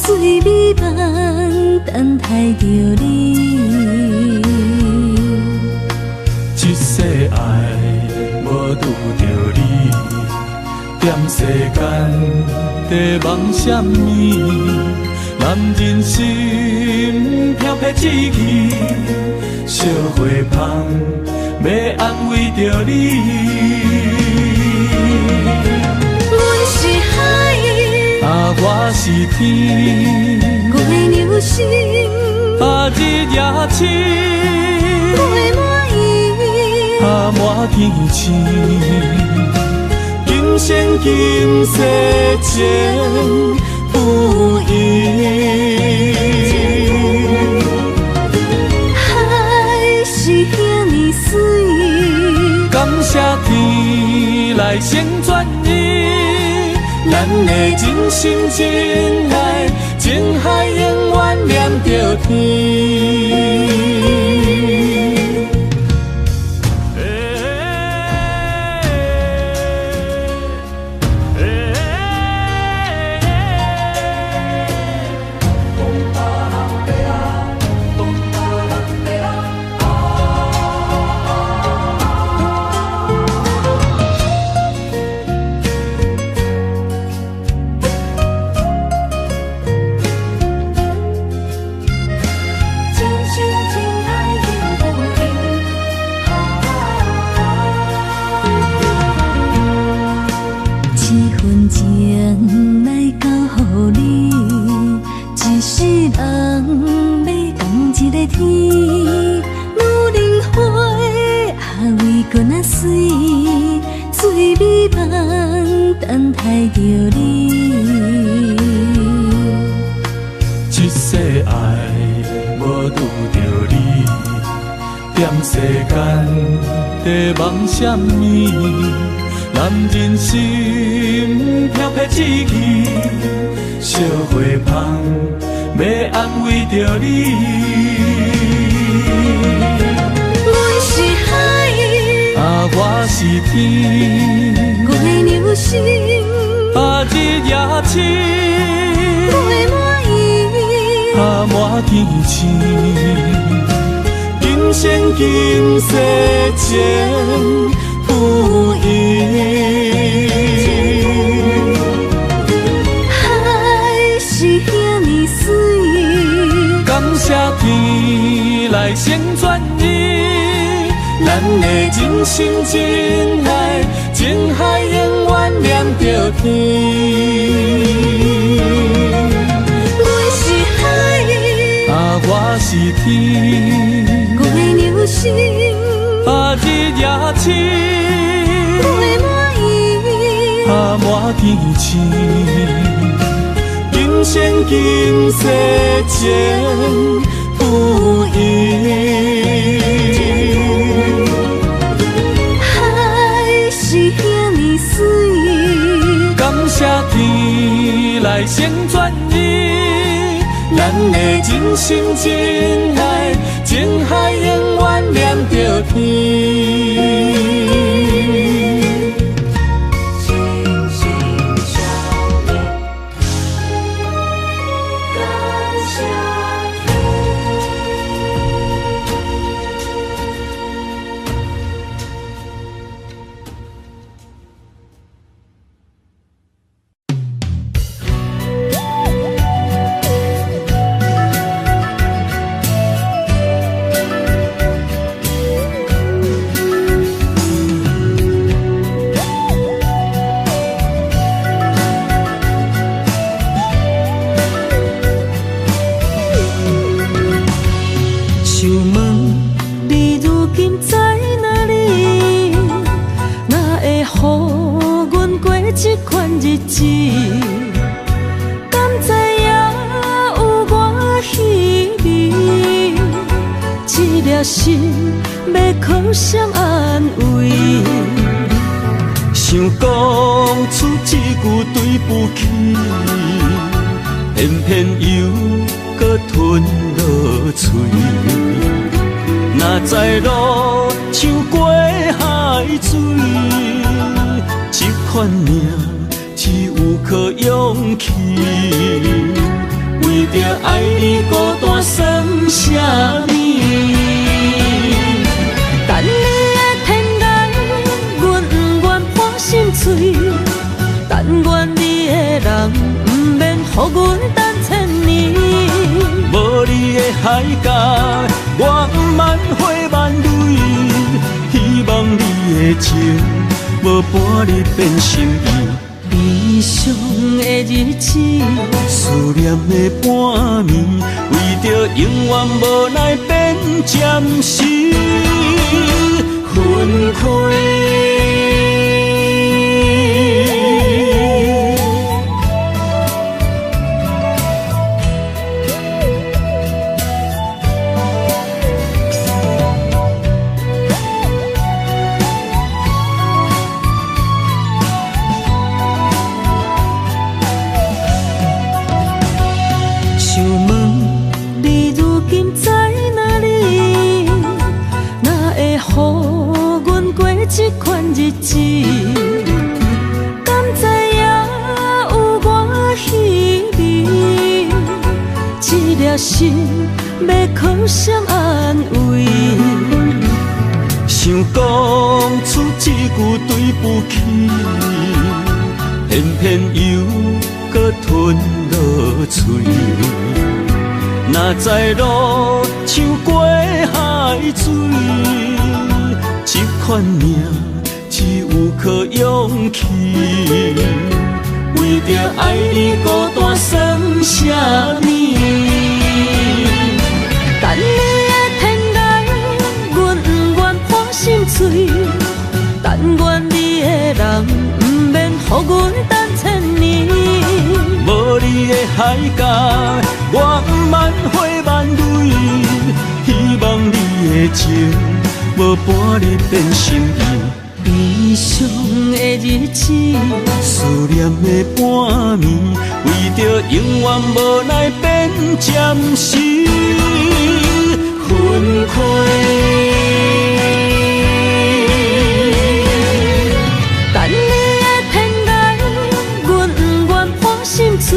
最美夢等待著你。這世愛無拄著你，踮世間在夢啥物？男人心飄飄志氣，惜花芳欲安慰著你。阮是海，啊，我是天，月娘心，啊，日夜星，月满意，啊，满天星，今生今世情不移。海是遐呢媠，感謝天來成全伊，咱的真心真愛，情海永遠連著天。等待著你。這世愛無拄著你，踮世間在夢啥物？男人心飄飄志氣，惜花芳欲安慰著你。阮是海，啊，我是天，月娘心，啊，日夜星，月满意，啊，满天星，今生今世情不移。海是遐呢媠，感謝天來成全伊，咱的真心真愛，情海永遠連著天。阮是海，啊，我是天，月娘心，啊，日夜星，月满意，啊，满天星，今生今世情不移。海是遐呢媠，感謝天來成全伊，咱的真心真愛，情海永遠連著天。想问你如今在哪里？哪会予阮过这款日子？敢知影有我稀微？这粒心欲靠谁安慰？想讲出这句对不起，偏偏又阁吞落喙。哪知路像过海水，这款命只有靠勇气。著爱你孤单算啥物？等你的天涯，阮不愿破心碎；但愿你的人，毋免予阮等千年。无你的海角，我毋茫花万蕊。希望你的情，无半日变心意。悲伤的日子，思念的半暝，为著永远无奈变暂时分开。想问你如今在哪里？哪会予阮过这款日子？敢知影有我稀微？这粒心欲靠谁安慰？想讲出这句对不起，偏偏又阁吞落喙。哪知路像过海水，这款命只有靠勇气。为著爱你孤单算啥物？等你的天涯，阮不愿破心碎；但愿你的人，毋免予阮等千年。无你的海角，我毋茫花万蕊。希望你的情，无半日变心意。悲伤的日子，思念的半暝，为著永远无奈变暂时分开。等你的天涯，阮不愿破心碎；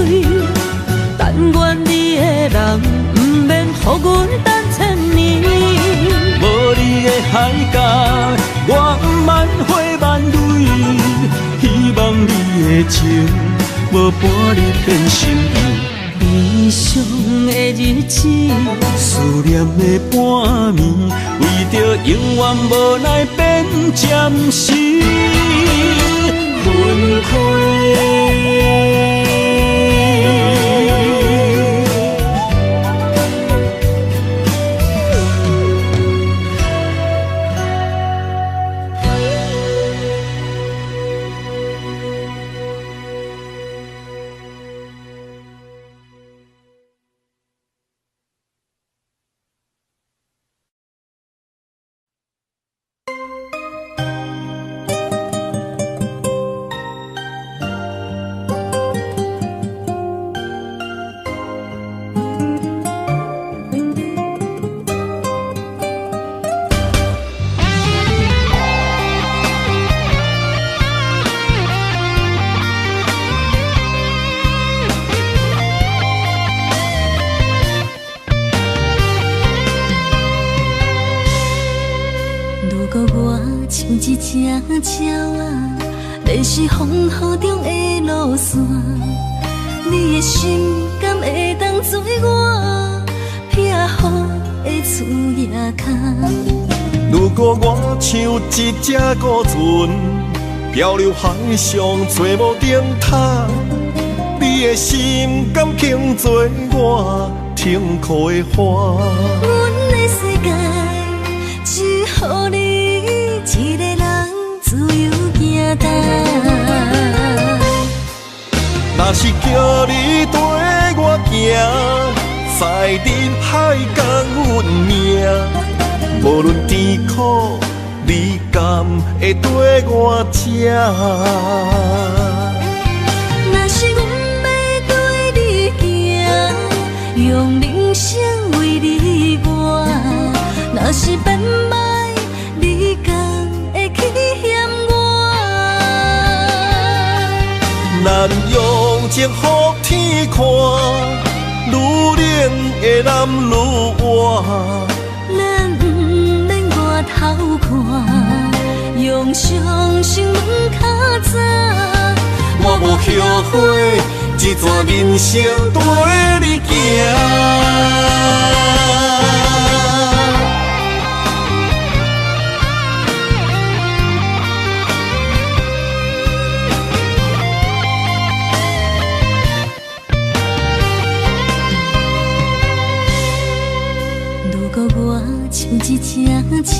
但愿你的人，毋免予阮等千年。无你的海角，我毋茫花万蕊。希望你的情，无半日变心意。悲伤的日子，思念的半暝，为著永远无奈变暂时分开。如果我像一只鸟仔，迷失风雨中的路线，你的心敢会当做我避雨的厝仔跤？如果我像一只孤船，漂流海上找无灯塔，你的心敢肯做我停靠的岸？阮的世界只予你一个人自由行动。若是叫你缀我行，载入海角阮命，无论甜苦，你敢会缀我吃？若是阮欲缀你行，用人生为你活；若是变歹，你敢会去嫌我？咱用情予天看，愈冷的男愈活。咱毋免外头看，用相信问较早。我无后悔，这段人生跟你行。如果我像一只鸟仔，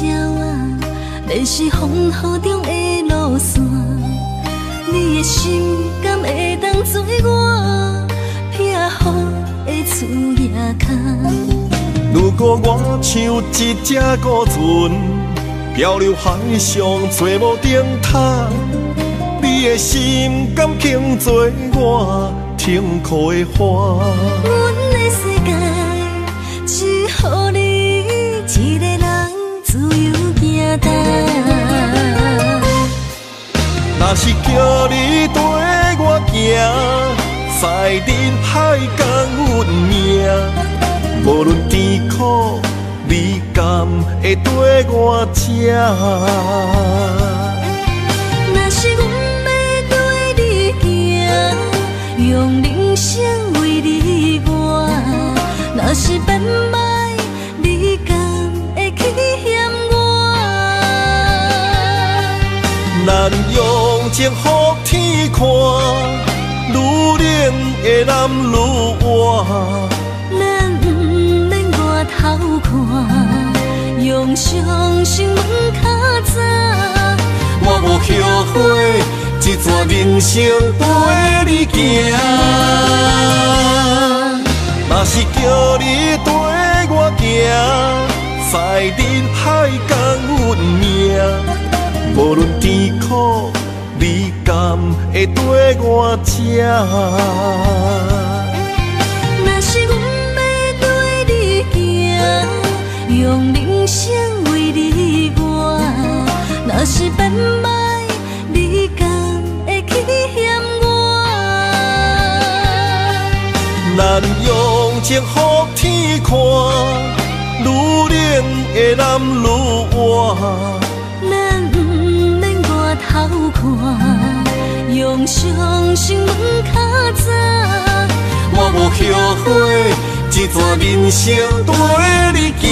迷失风雨中的路线，你的心敢会当做我避雨的厝仔跤？如果我像一只孤船，漂流海上找无灯塔，你的心敢肯做我停靠的岸？阮的世界只予你一个人自由行动。若是叫你跟我行，在人海共阮命，无论甜苦，你敢会跟我吃？若是阮欲跟你行，用人生为你活；若是变歹，你敢会去嫌我？咱用情予天看，愈冷的男愈活。咱毋免外头看，用相信问较早。我无后悔，这段人生跟你行。若是叫你跟我行，在人海共阮命，无论甜苦，你敢会跟我吃？若是阮欲跟你行，用人生为你活；若是变歹，你敢会去嫌我？咱用情予天看，愈冷的男愈活。咱毋免外头看，用相信问较早。我无后悔，这段人生跟你行。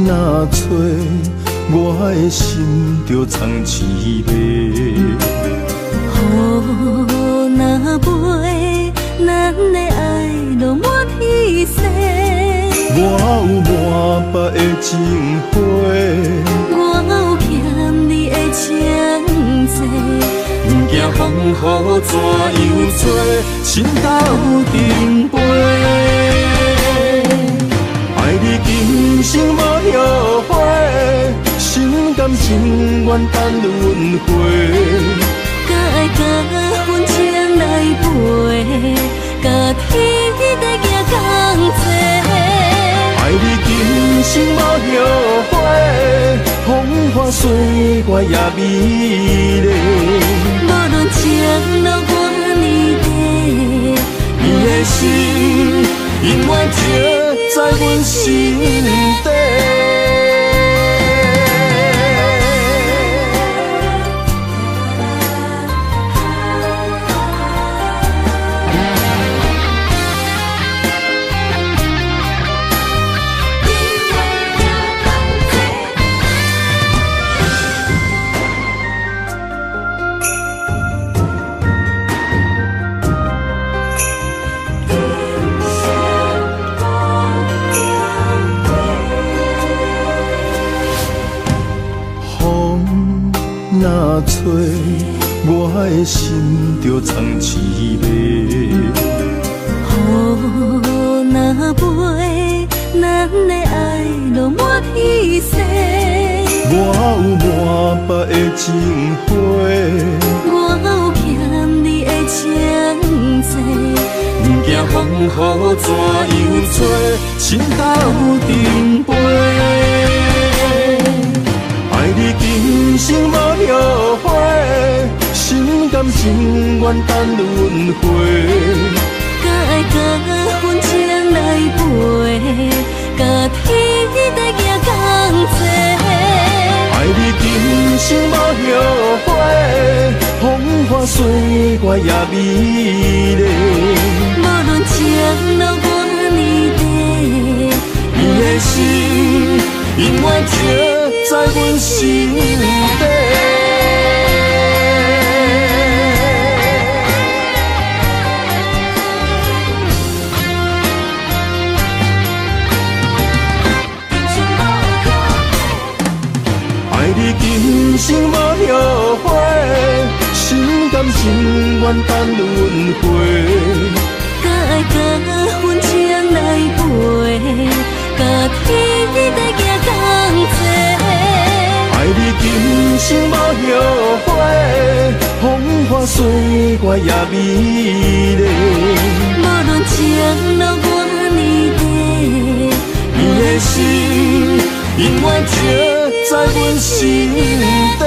若吹，我的心就藏凄迷。雨若飞，咱的爱落满天星。我有满腹的情话，我有欠你的情债。不惊风雨怎样吹，心斗阵飞。爱你今生无后悔，心甘情愿等轮回。甲爱甲阮情来陪，甲天地行仝齐。爱你今生无后悔，风花雪月也美丽。无论情路偌呢短，你的心永远停在阮心底。吹，我的心就藏凄迷。雨若飞，咱的爱落满天星。我有满腹的情话，我有欠你的情债。不惊风雨怎样吹，心斗阵飞。爱你今生无后悔，心甘情愿等轮回。甲爱甲分情来陪，甲天地行仝齐。爱你今生无后悔，风花雪月也美丽。无论情路偌呢短，你的心永远停在阮心底。爱你今生无后悔，心甘情愿等轮回。甲爱甲分情来陪，甲天地行仝齐。爱你今生无后悔，风花雪月也美丽。无论情路偌呢短，你的心永远停在阮心底。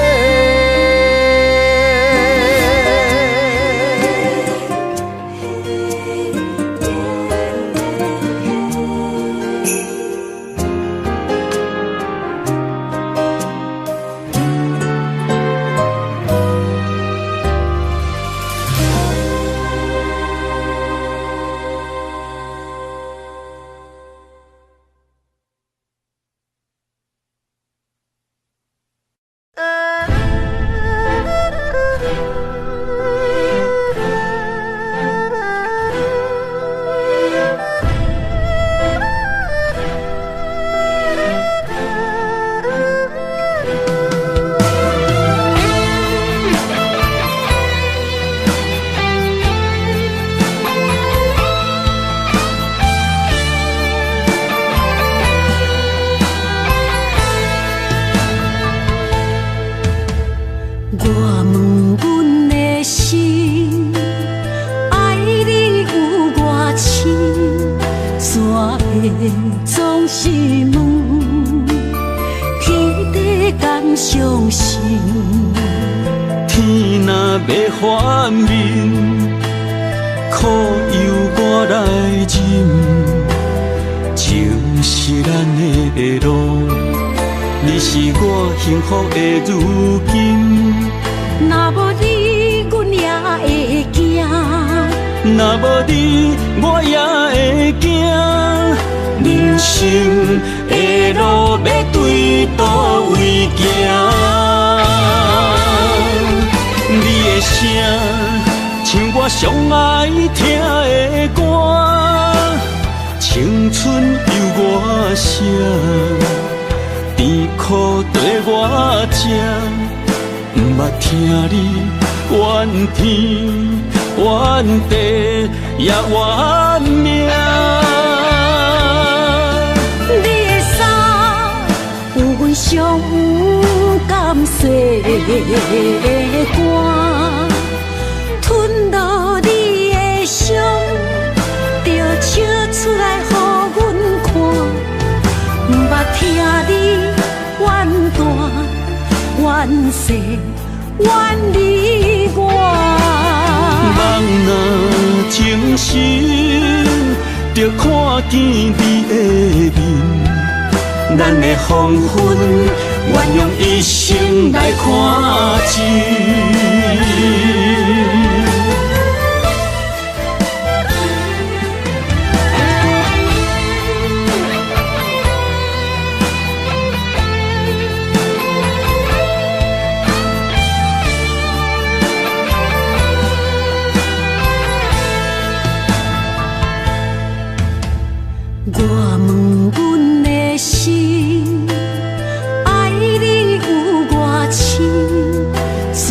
我问阮的心，爱你有偌深，怎会总是问天地敢相信？天若欲反面，苦由我来忍。情是咱的路，你是我幸福的如今。若无你，阮也会惊。若无你，我也会惊。人生的路欲对佗位行？你的声像我上爱听的歌，青春由我写，甜苦缀我食。不捌听你怨天怨地也怨命。你的衫有阮上不甘洗的汗，吞落你的伤，就笑出来予阮看。不捌听你怨大怨细怨你我。梦若情深，就看见你的面。咱的黄昏，愿用一生来看尽。我问阮的心，爱你有偌深，怎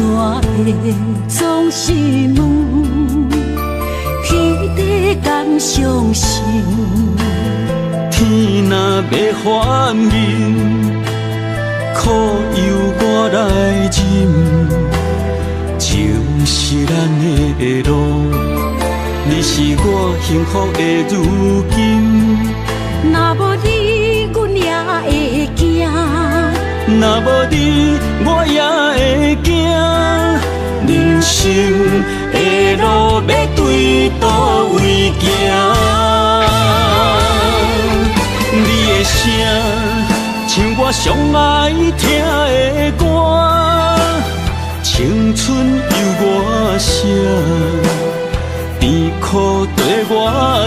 心。天若欲反面，苦由我来忍。情是咱的路，你是我幸福的如今。若无你，阮也会惊。若无你，我也会惊。人生的路欲对佗位行？你的声像我上爱听的歌，青春由我写，甜苦缀我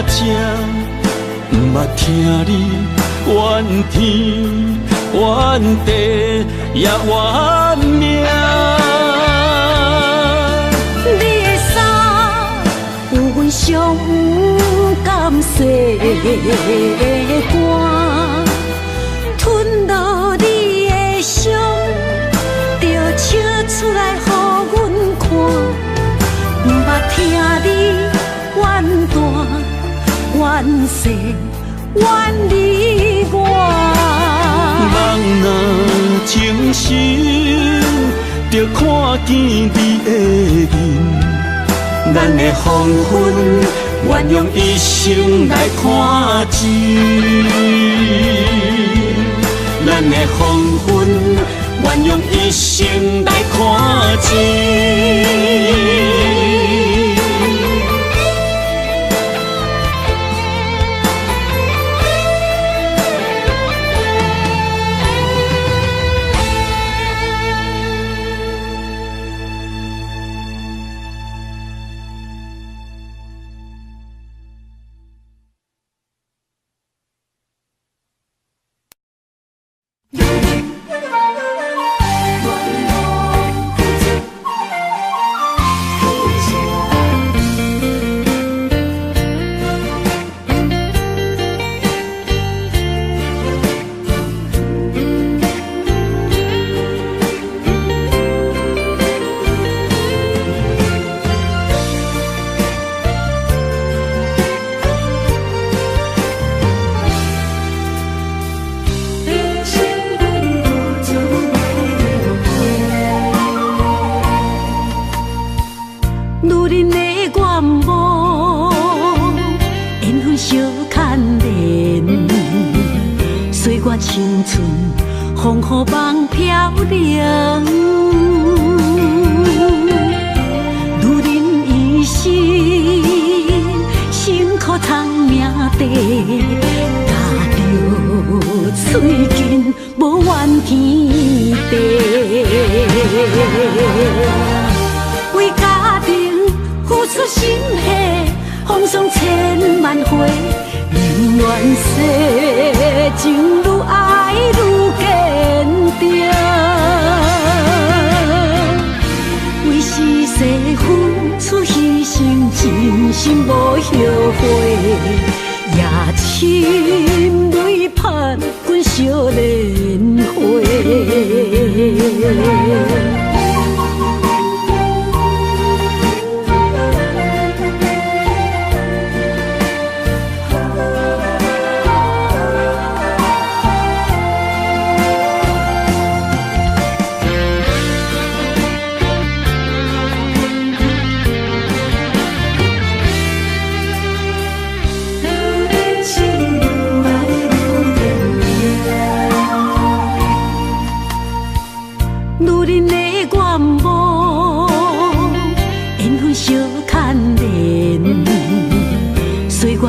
食，不捌听你怨天怨地也怨命。你的衫有阮上甘洗的汗，吞落你的伤，就笑出来予阮看。不捌听你怨大怨细怨你我。梦若清醒，就看见你的面。咱的黄昏，愿用一生来看真。咱的黄昏，愿用一生来看真。青春风雨梦飘零，女人一生辛苦藏命地，咬着喙紧无怨天地，为家庭付出心血，风霜千万回。宁愿世情愈爱愈坚定，为时势付出牺牲，真心无后悔，也深泪盼阮惜莲花。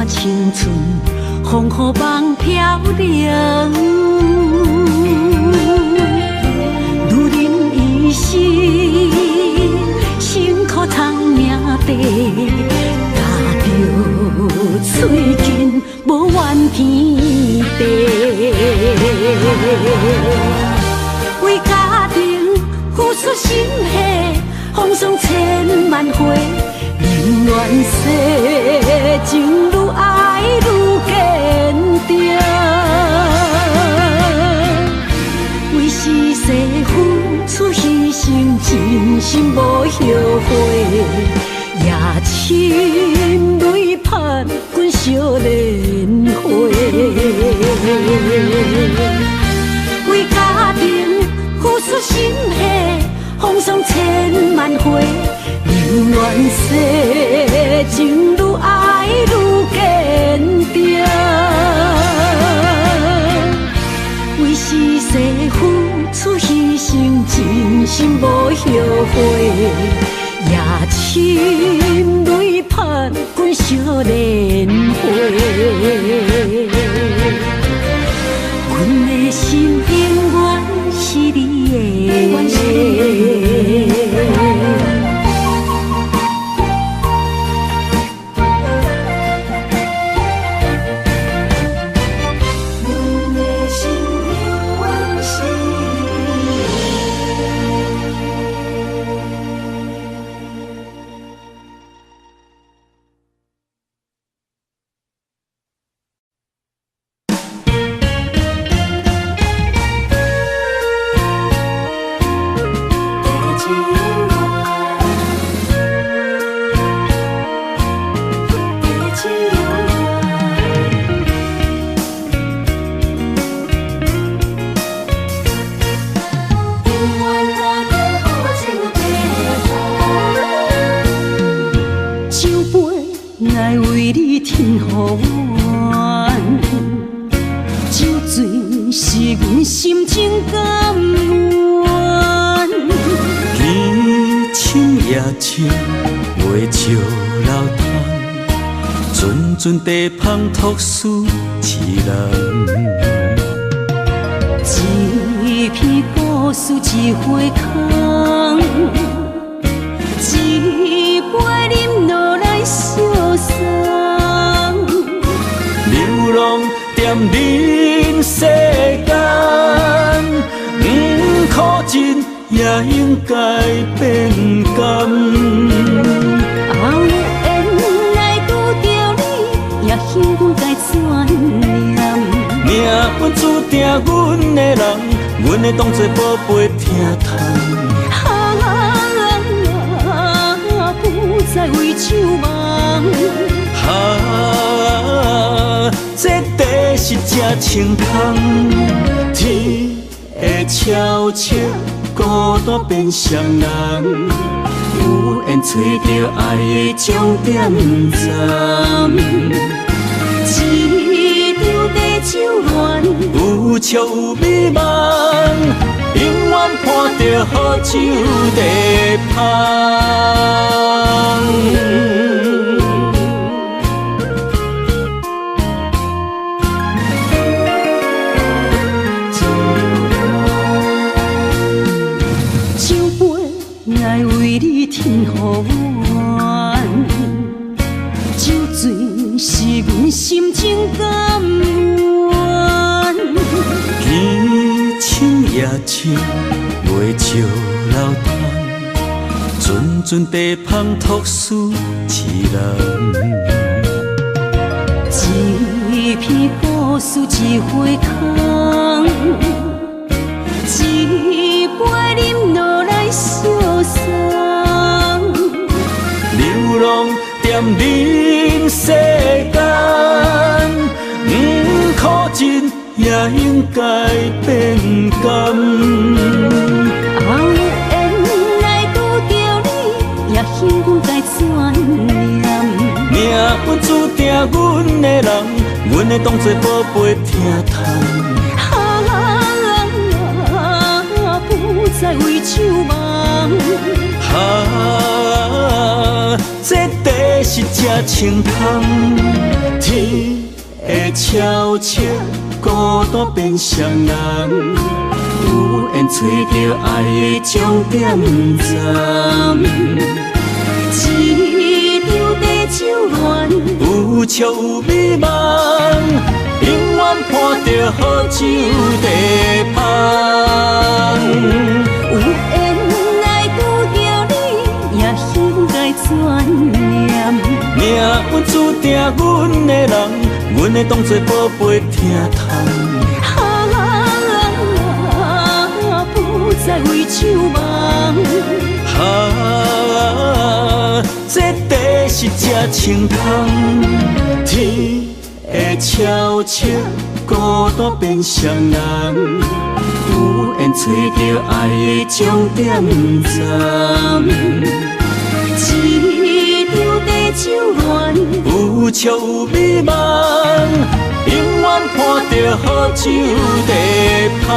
青春风雨梦飘零，女人一生辛苦藏命地，咬着喙紧无怨天地，为家庭付出心血，风霜千万回。宁愿世情愈爱愈坚定，为时势付出牺牲，真心无后悔，也深泪盼阮惜惜莲花。为家庭付出心血，风霜千万回，宁愿世情愈爱愈坚定。为时势付出牺牲，真心无后悔，也深泪盼阮惜莲花。阮的心永远是你的。阵地芳托输一人，一篇故事一回空，一杯饮落来相送。流浪踮人世间，不苦尽也应该变甘。命运注定阮的人，阮会当作宝贝疼痛。啊，不再为酒梦。啊，这地是这清空，天会悄悄，孤单变双人，有缘找著爱的终点站。一场地酒恋，有笑有美梦，永远伴著好酒在芳。酒杯来为你添予阮，酒醉是阮心情甘愿。凄深夜深，袂笑流淌，阵阵地芳托输一人。一篇故事一回空，一杯饮落来相送。流浪踮人世间，不苦尽也应该变甘。有缘来拄著你，也应该转念。命运注定阮的人，阮会当作宝贝疼痛。啊，不再为酒梦。啊，这地是这清空，天会悄悄，孤单变双人，有缘找著爱的终点站。一场地酒恋，有笑有美梦，永远伴著好酒在芳。有缘来拄著你，也应该转念。命运注定阮的人，阮会当作宝贝疼痛。啊，不再为酒梦。啊，这地是是这清空。天会悄悄，孤单变双人，有缘找著爱的终点站。一场地酒恋，有笑有美梦，永远伴著好酒在芳。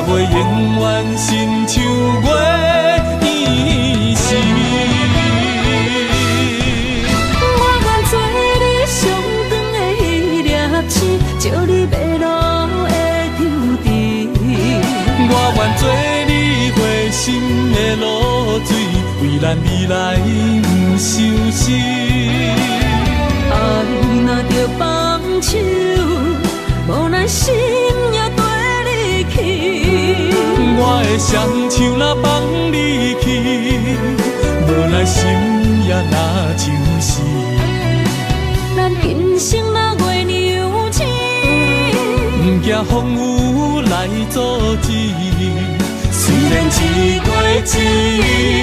我愿做你上长的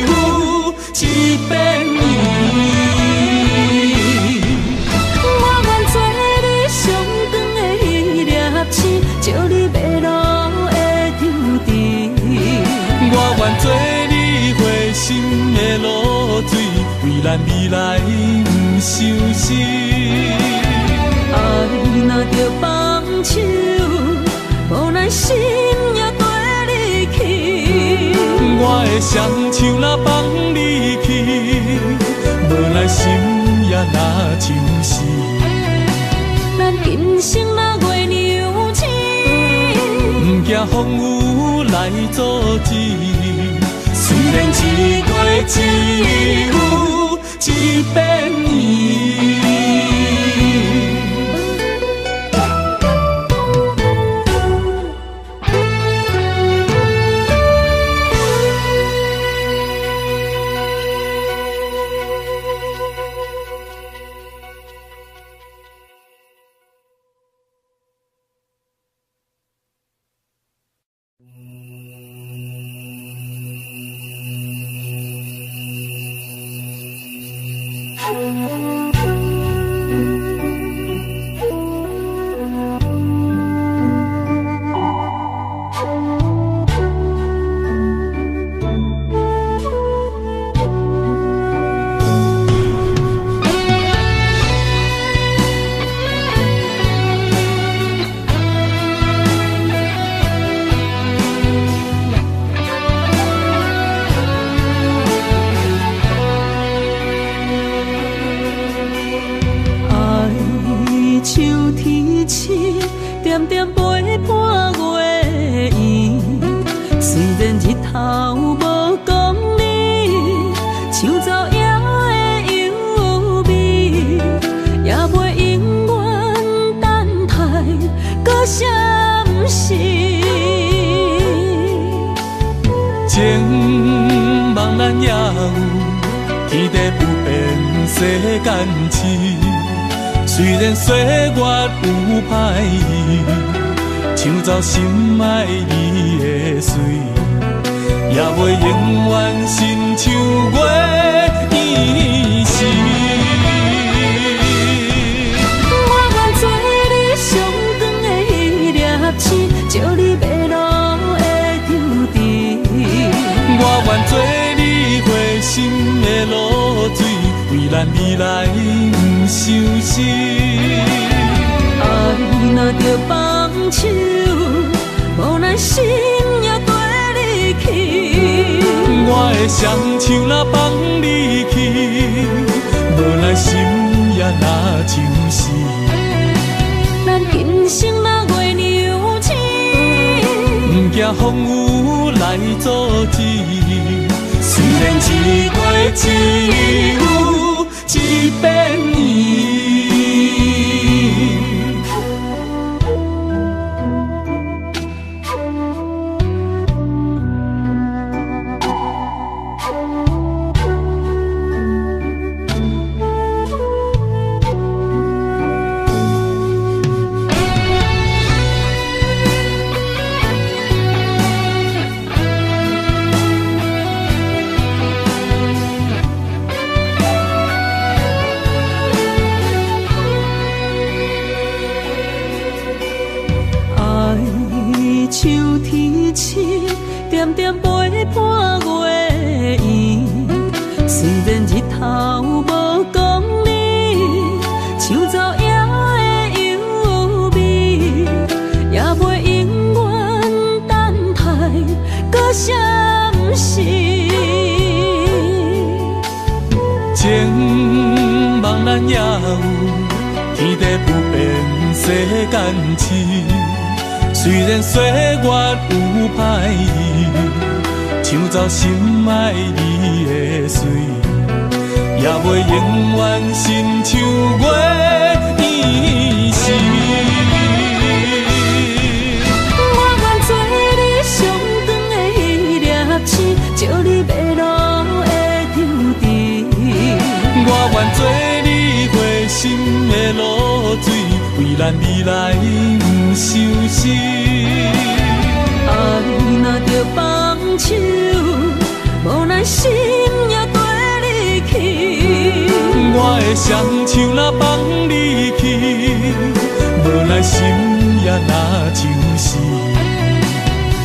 彼愿做你花心的露水，为咱未来不相死。爱若著放手，无奈心也缀你去。我的双手若放你去，无奈心也若像是。咱今生若月娘亲，不惊风雨来阻止。虽然一过只有一遍圆。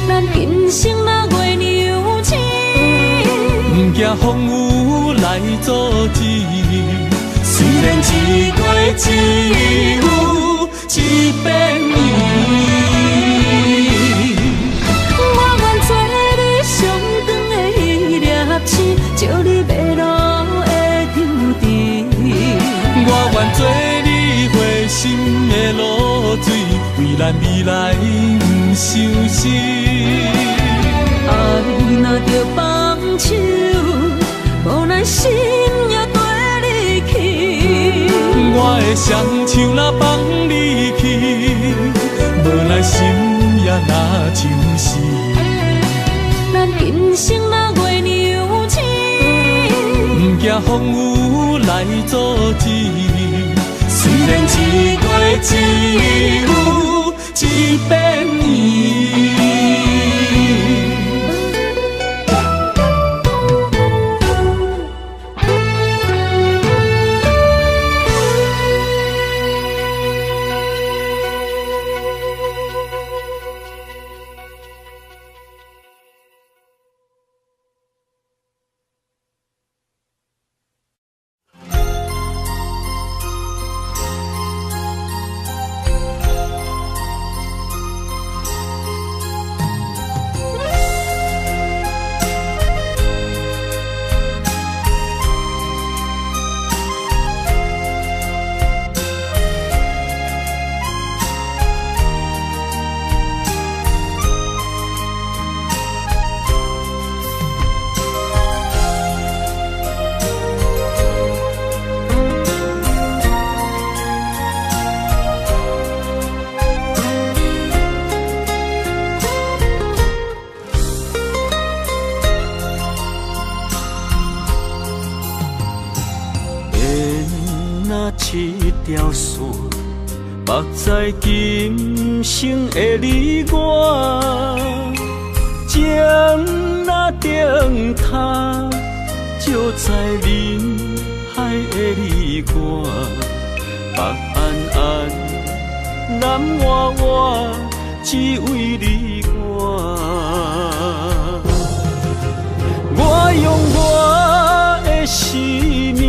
咱今生若月娘亲，风雨来阻止。虽然一过只有一遍暝。我愿做你上长的彼粒星，照你迷路的抽屉。我愿做你花心的露水，为咱未来不相失。爱若著放手，无奈心也缀你去。我的双手若放你去，无奈心也若像是。咱今生若月娘亲，不惊风雨来阻止。虽然一过只有一遍暝。条线，缚在今生的你我，情若灯塔，照在人海的你我，北安安，南活活，只为你我。我用我的生命，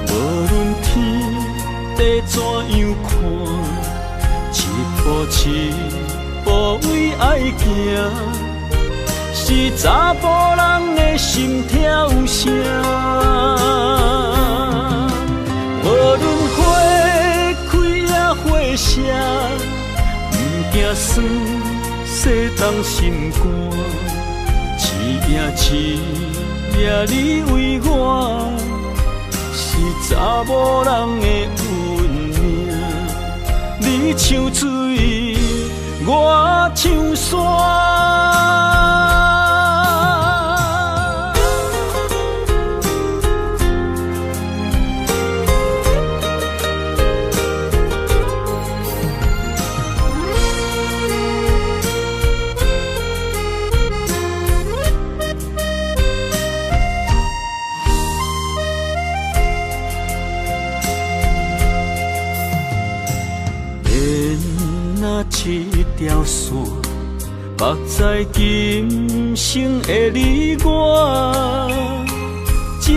无论天地怎样看，一步一步为爱行，是查埔人的心跳声。无论花开抑花谢，不惊酸，世东心肝。一夜一夜你为我，是查某人的运命。你像水，我像山。一条线，缚在今生的你我，情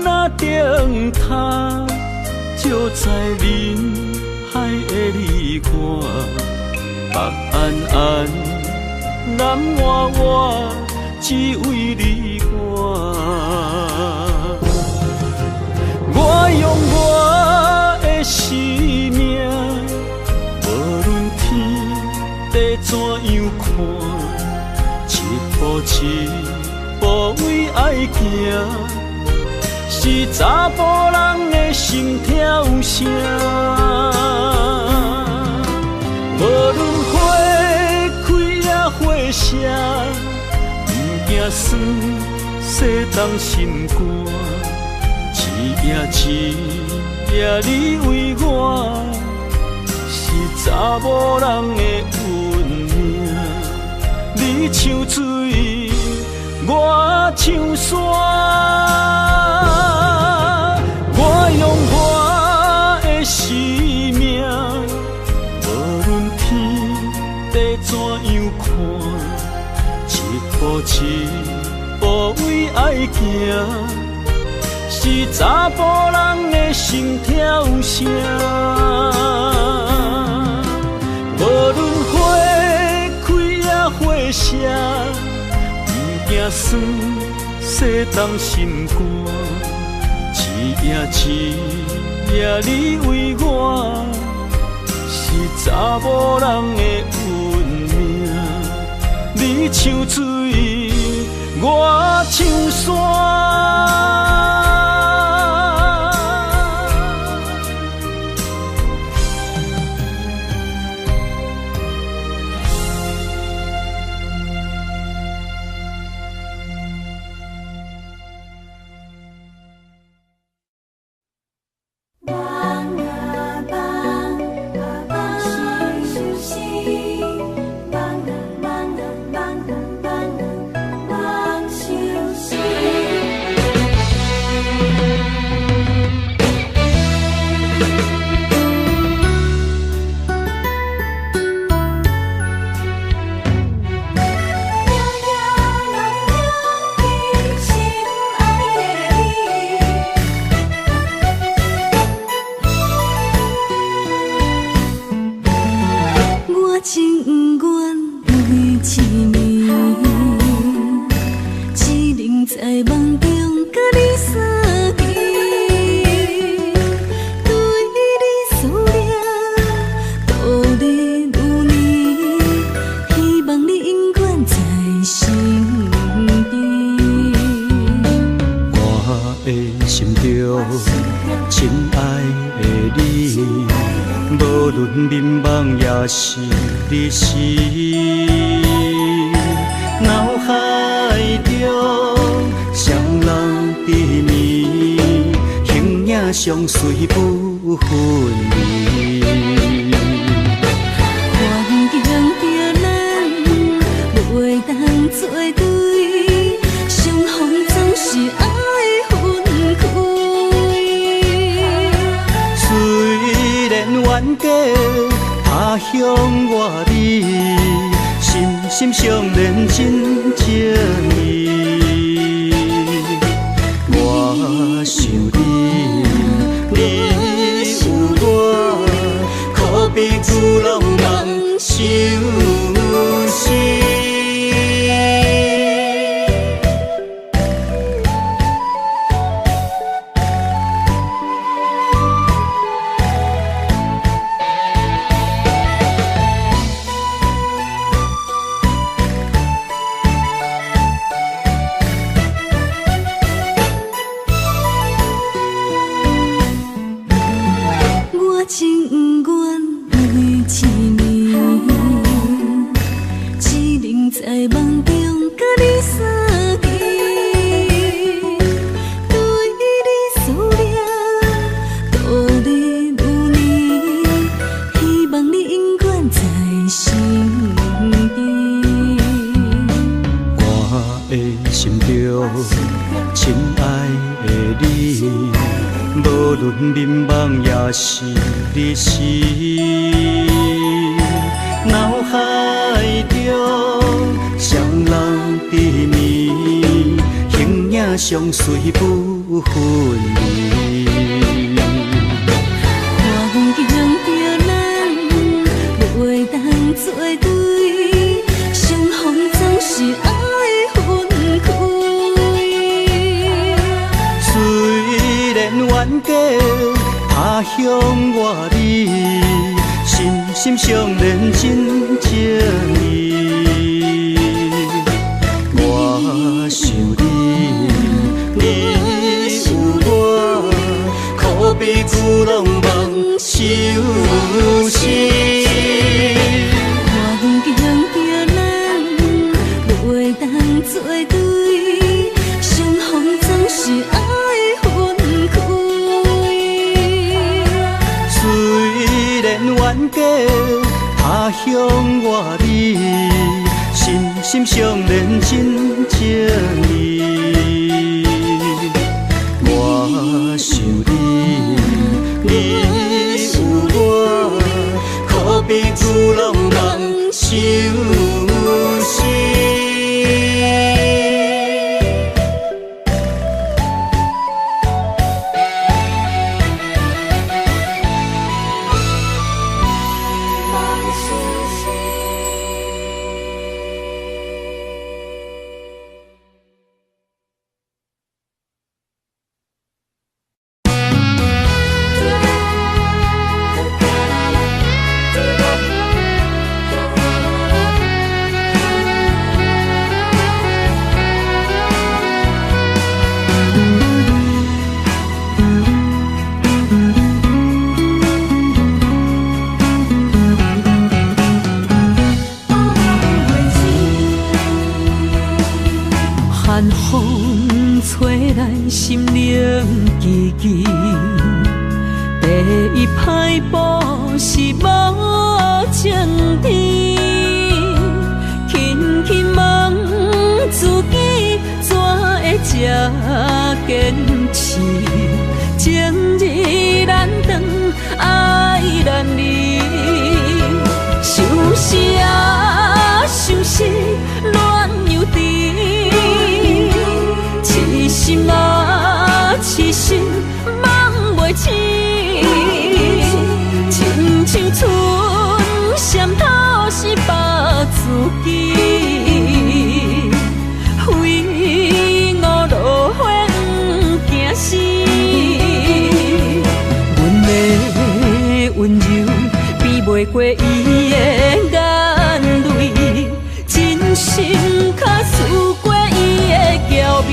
若灯塔，照在人海的你我，北安安，南活活，只为你我。我用我的生命，怎样看，一步一步为爱行，是查埔人的心跳声。无论花开抑花谢，不惊酸，世东心肝。一夜一夜你为我，是查某人的运命。你像水，我像山。我用我的生命，无论天地怎样看，一步一步步位愛行，是查埔人的心跳聲。無論花開抑花謝，毋驚酸，世東心肝。一夜一夜你為我，是查某人的運命。你像水，我像山。是日时，脑海中双人甜蜜，形影相随不分离。环境逼咱袂当做对，相逢总是爱分开。虽然冤家。他乡我你，心心相连真情意。我想你，你有我，可比巨浪梦相思。相随不分离。环境逼咱袂当做对，相逢总是爱分开。虽然冤家，他乡我你，心心相连真情意。我想你。你有我，可比巨浪梦相思。环境逼咱袂当做对，相逢总是爱分开。虽然冤家，他乡我你，心心相连真情意。我想你，你有我，可比巨浪梦相思。寒风吹咱心灵吱吱，第一歹步是无情天，轻轻问自己怎会这坚持？情意难断，爱难离，相思啊相思，恋又甜。痴心啊痴心，梦袂醒，亲像春蝉透视别自己，为我落花不惊死。阮的温柔比袂过伊的眼泪，真心较输过伊的娇美。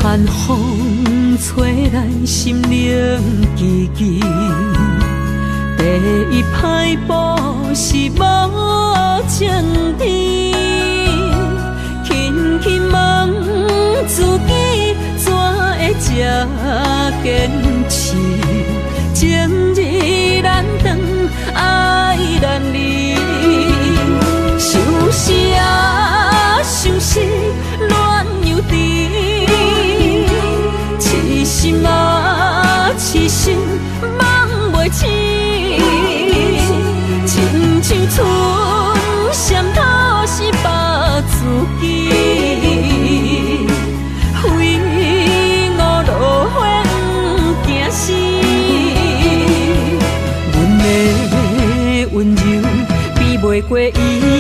寒风吹咱心灵吱吱，第一歹步是无情天，轻轻问自己怎会这坚持？情意难断，爱难离，相思啊相思，恋又甜。痴心啊痴心，梦袂醒，亲像春蝉透视别自己，为我落花不惊死。阮的温柔比袂过伊的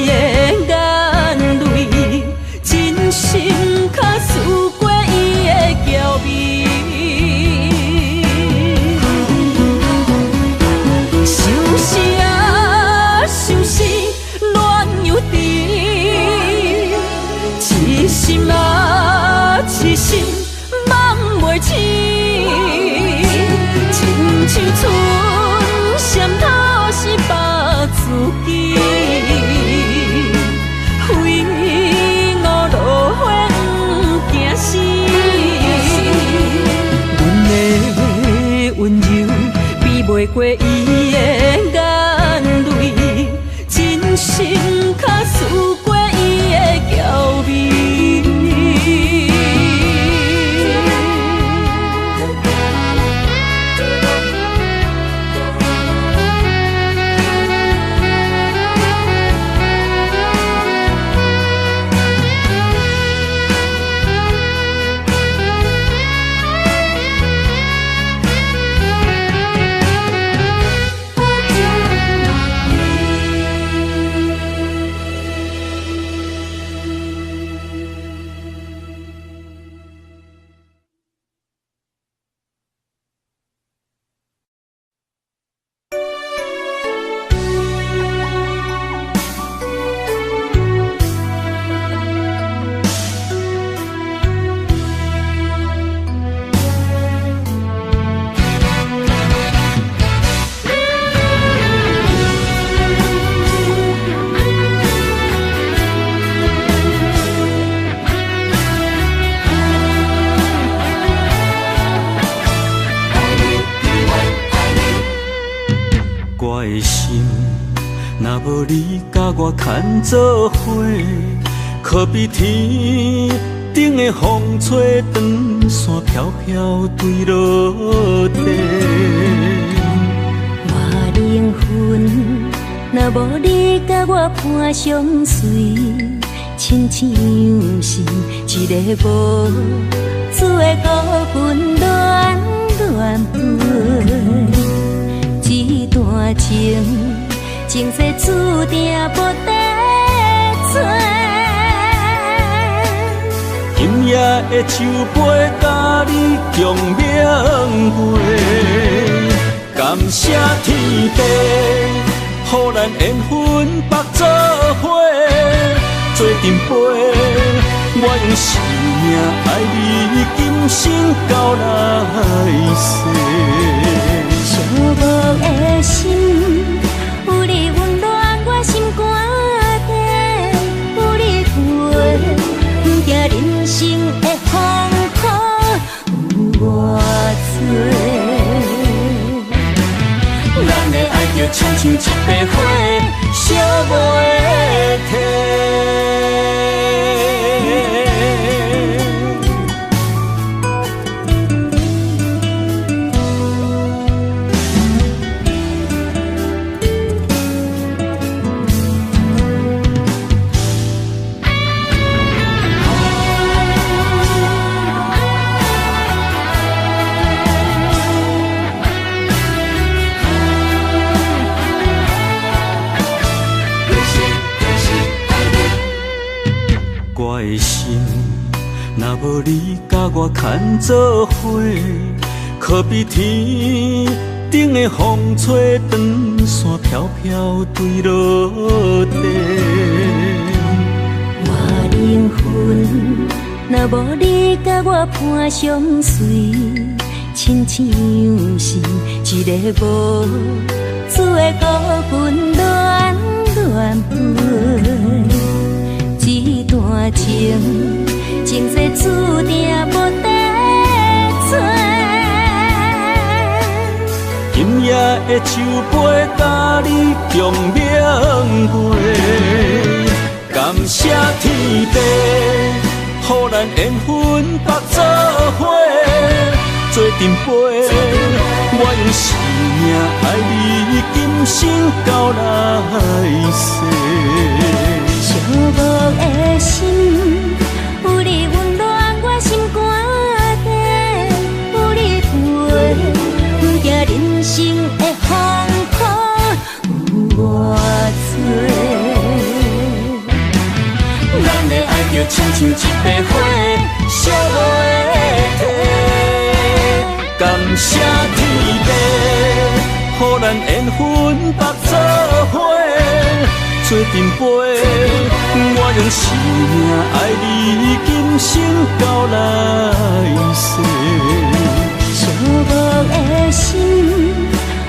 眼泪，真心较输过伊的娇美。相思啊相思，恋又甜，痴心啊痴心，梦袂醒，亲像春蝉透视别自己，为我落花不惊死。阮的温柔比袂过伊的眼泪，真心较输过伊的娇美。我的心，若无你佮我牵做伙，可比天顶的风吹长线飘飘坠落地。我灵魂，若无你佮我伴相随，亲像是一个无主的孤魂乱乱飞。这段情，情世注定无得做。今今夜的酒杯，佮你共明月。感谢天地，予咱缘分缚做伙，做阵飞。我用生命爱你，今生到来世。寂寞的心，有你温暖我心肝底，有你陪，不惊人生的风雨有偌济。咱的爱就亲像一块火，烧袂退。我的心，若无你佮我牵做伙，可比天顶的风吹长线飘飘坠落地。我灵魂，若无你佮我伴相随，亲像是一个无主的孤魂乱乱飞。这段情，情世注定无得找。今夜的酒杯，佮你共明月。感谢天地，予咱缘分缚做伙，做阵飞。我用生命爱你，今生到来世。寂寞的心，有你温暖我心肝底，有你陪，不惊人生的风雨有偌济。咱的爱就亲像一块火，烧袂退。感谢天地，予咱缘分缚做伙。做阵飞，我用生命爱你，今生到来世。寂寞的心，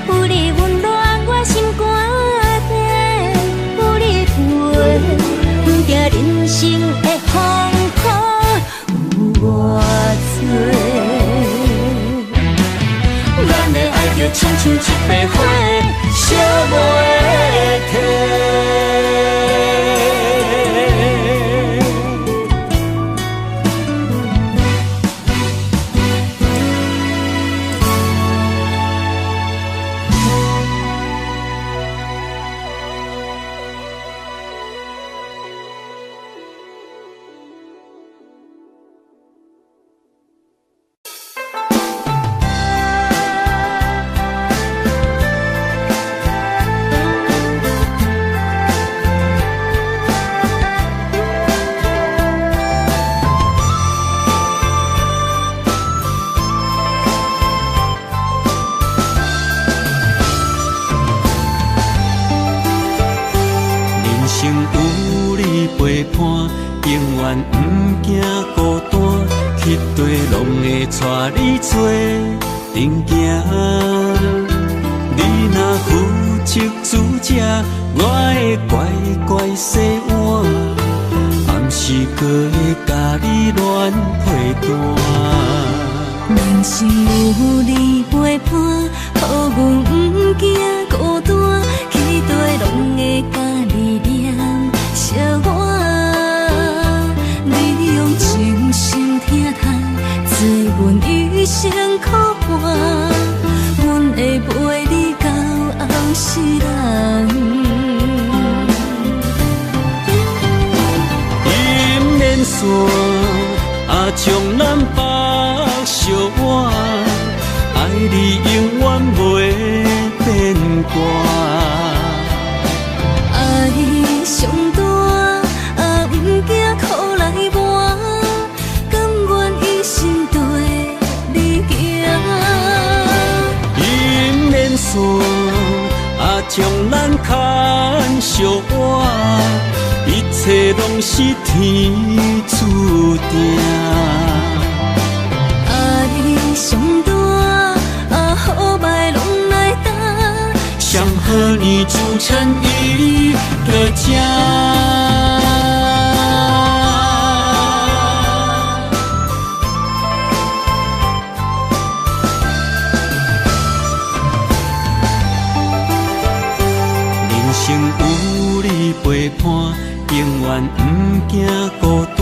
有你温暖我心肝底，有你陪，不惊人生的风雨有偌济。咱的爱就亲像一块火，烧袂退。爱上大，也不惊苦来磨，甘相换，一切拢是天注定。爱上大，啊好歹拢来担，想和你组成一个家。人生有你陪伴，永远不惊孤单，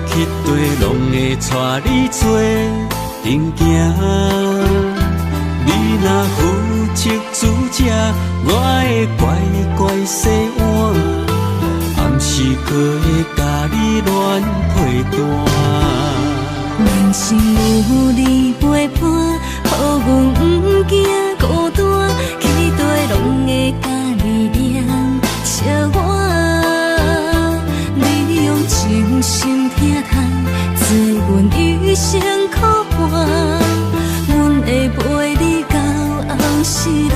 去綴拢会带你做阵行。你若负责煮食，我会乖乖洗碗，暗时阁会佮你暖被单。人生有你陪伴，予阮不惊孤单，去綴拢会佮你黏相偎。你用真心疼痛，做阮一生苦伴，阮会陪你到后世人。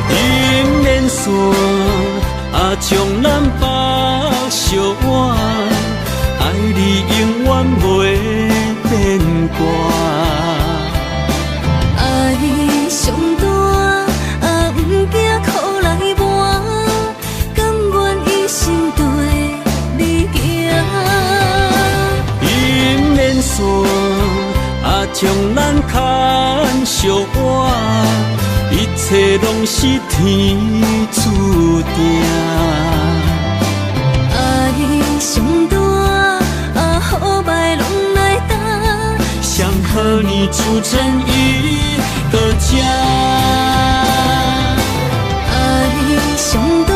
姻缘线啊，将南北相挽，爱你永远袂变卦。爱上大，啊，不惊苦来磨，甘愿一生跟你行。姻缘线啊，将咱牵相挽，一切拢是天注定。爱上大，啊，好歹拢来担，想和你组成一个家。爱上大，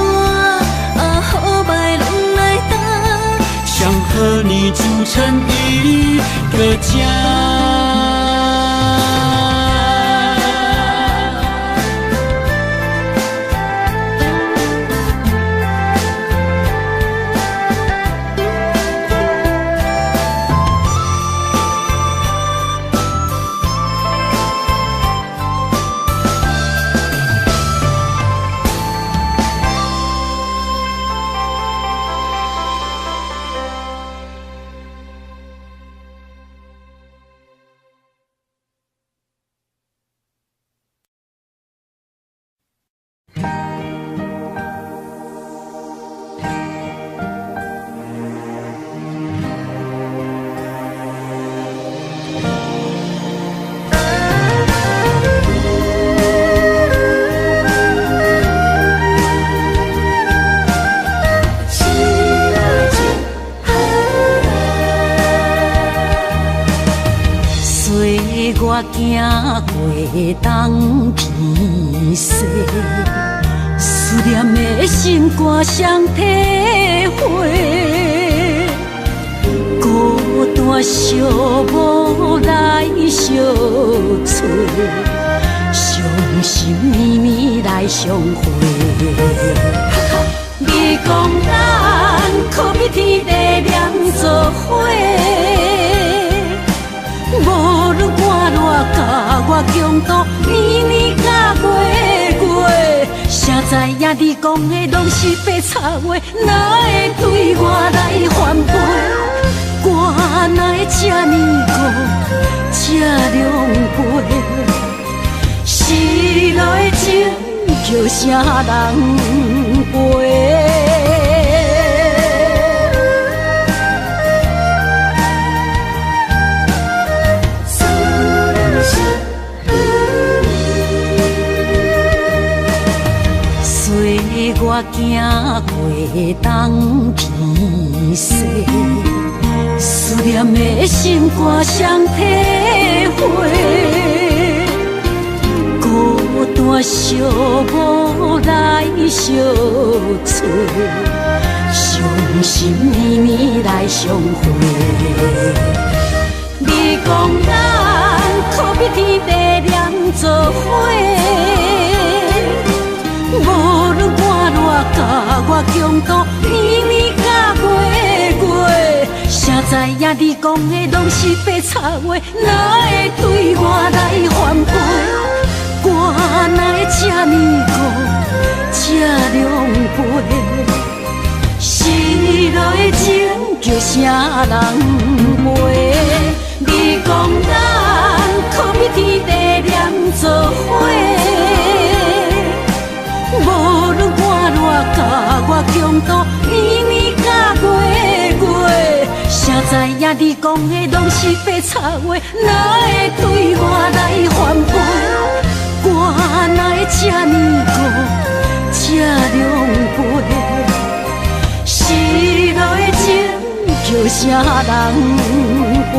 啊，好歹拢来担，想和你组成一个家。我行过东天西，思念的心肝双体会，孤单寂寞来相找，伤心绵绵来相会。你讲咱可比天地连做伙。无论寒热甲我强度，年年甲月月，谁知影你讲的拢是白贼话，哪会对我来反背？我哪会这呢孤，这狼狈？失落的情叫啥人陪？我行过东天西，思念的心肝双体会，孤单寂寞来相找，伤心绵绵来相会。你讲咱可比天地连做伙。无论寒热甲我强度，年年甲月月，谁知影你讲的拢是白贼话，哪会对我来反背？我哪会这呢孤，这狼狈？失落的情叫啥人陪？你讲咱可比天地连做伙，无论寒热甲我强度，年年甲月月，谁知影你讲的拢是白贼话，哪会对我来反背？我哪会这呢孤，这狼狈？失落的情叫啥人陪？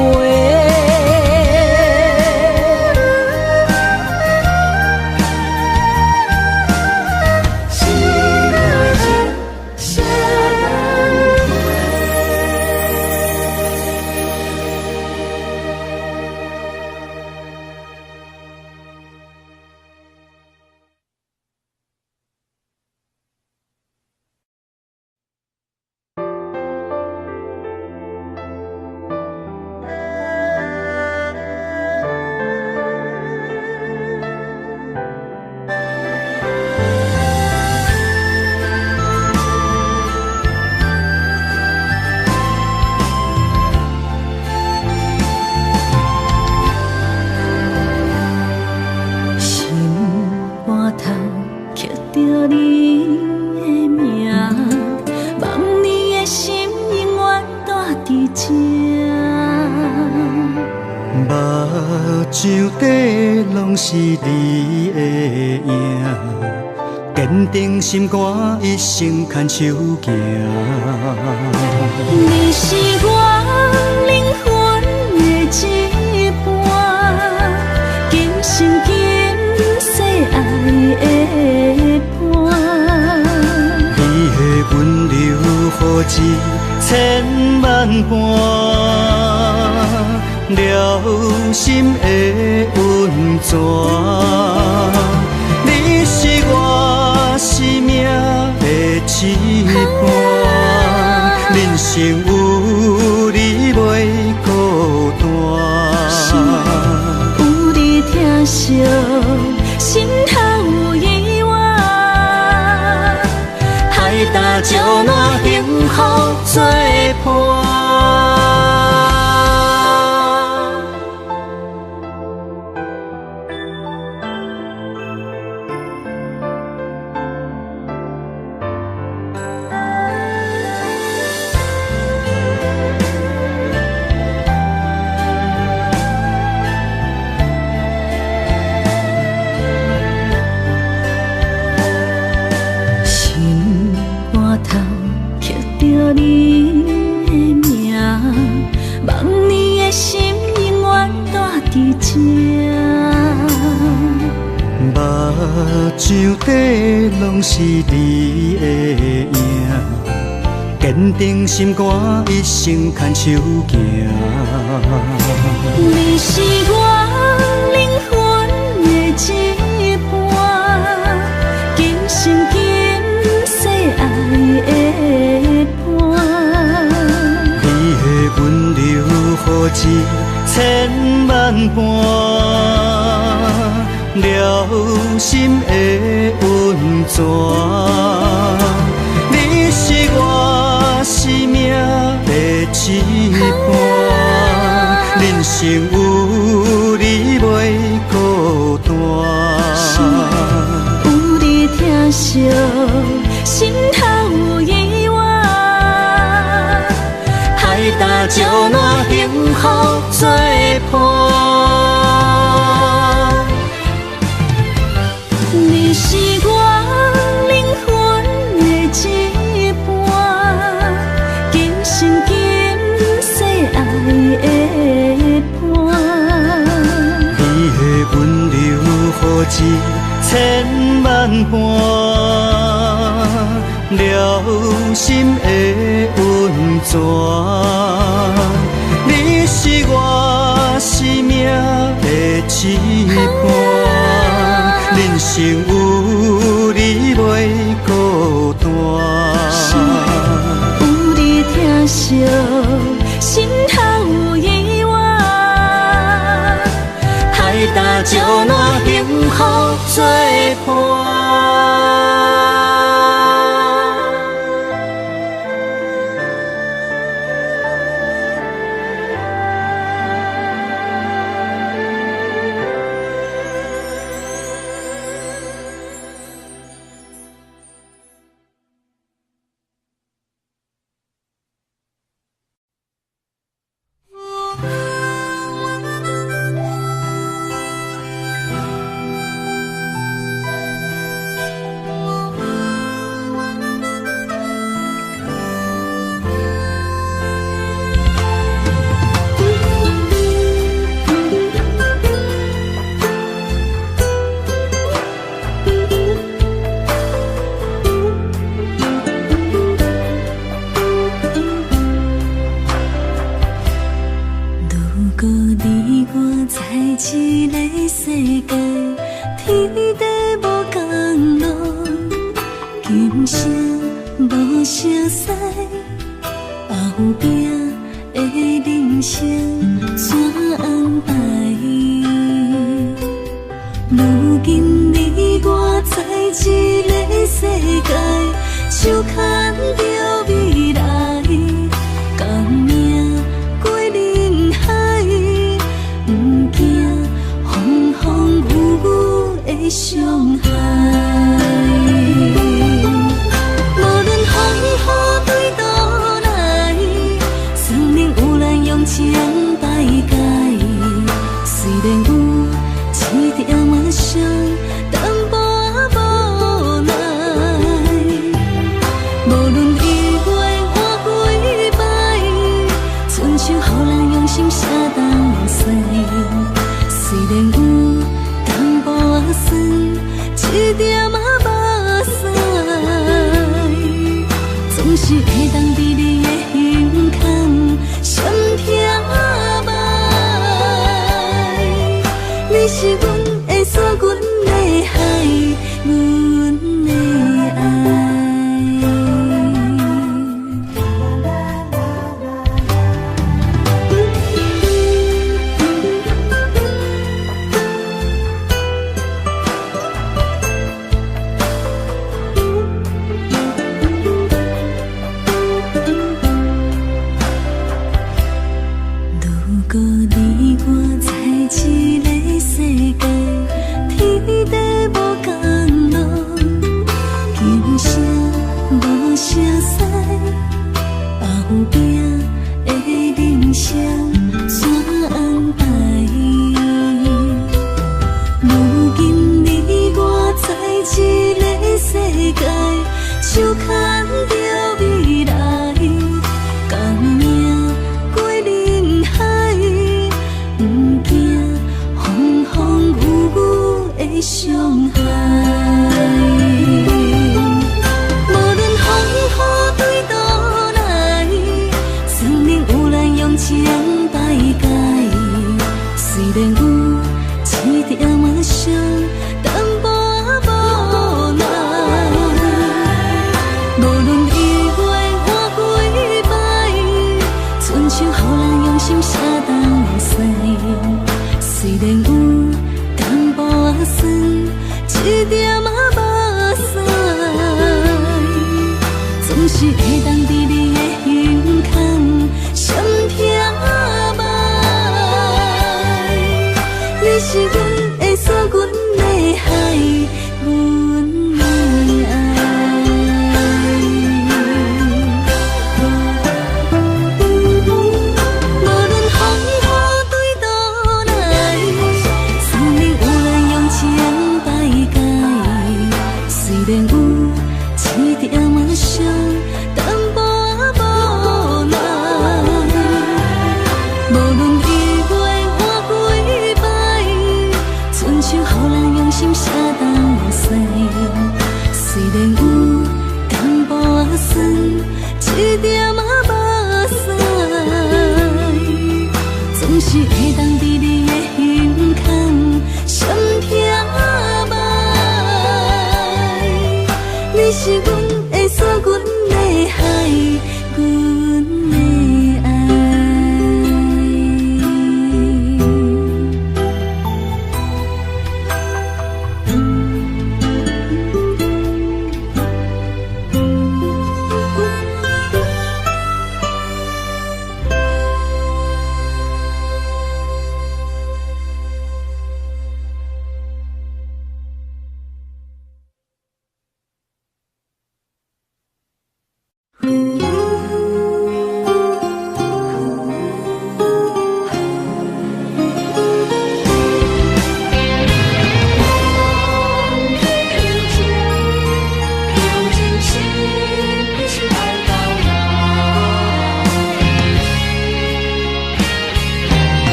是你的影，坚定心肝，一生牵手行。你是我灵魂的一半，今生今世爱的伴。你的温柔予一千万般。疗心的温泉，你是我生命的一半，人生有你袂孤单。有你疼惜，心头有依偎，海胆石烂幸福作伴。目睭底拢是你的影，坚定心肝，一生牵手行。你是我灵魂的一半，今生今世爱的伴。你的温柔予一千万般。疗心的温泉，你是我生命的一半，人生有你袂孤单。有你疼惜，心头有依偎，海胆石烂幸福作伴。你是我灵魂的一半，今生今世爱的伴。你的温柔予一千万般，疗心的温泉。你是我生命的一半。人生有你袂孤单，有你疼惜，心头有依偎，海胆石烂幸福作做伴。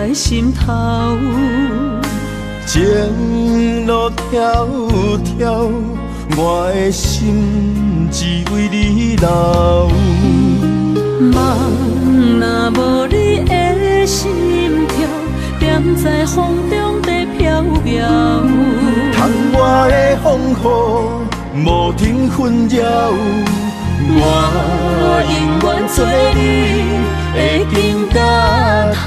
在心頭。情路迢迢，我的心只為你留。夢若無你的心跳，踮在風中在飄搖。窗外的風雨無停紛擾，我永遠做你的肩胛頭。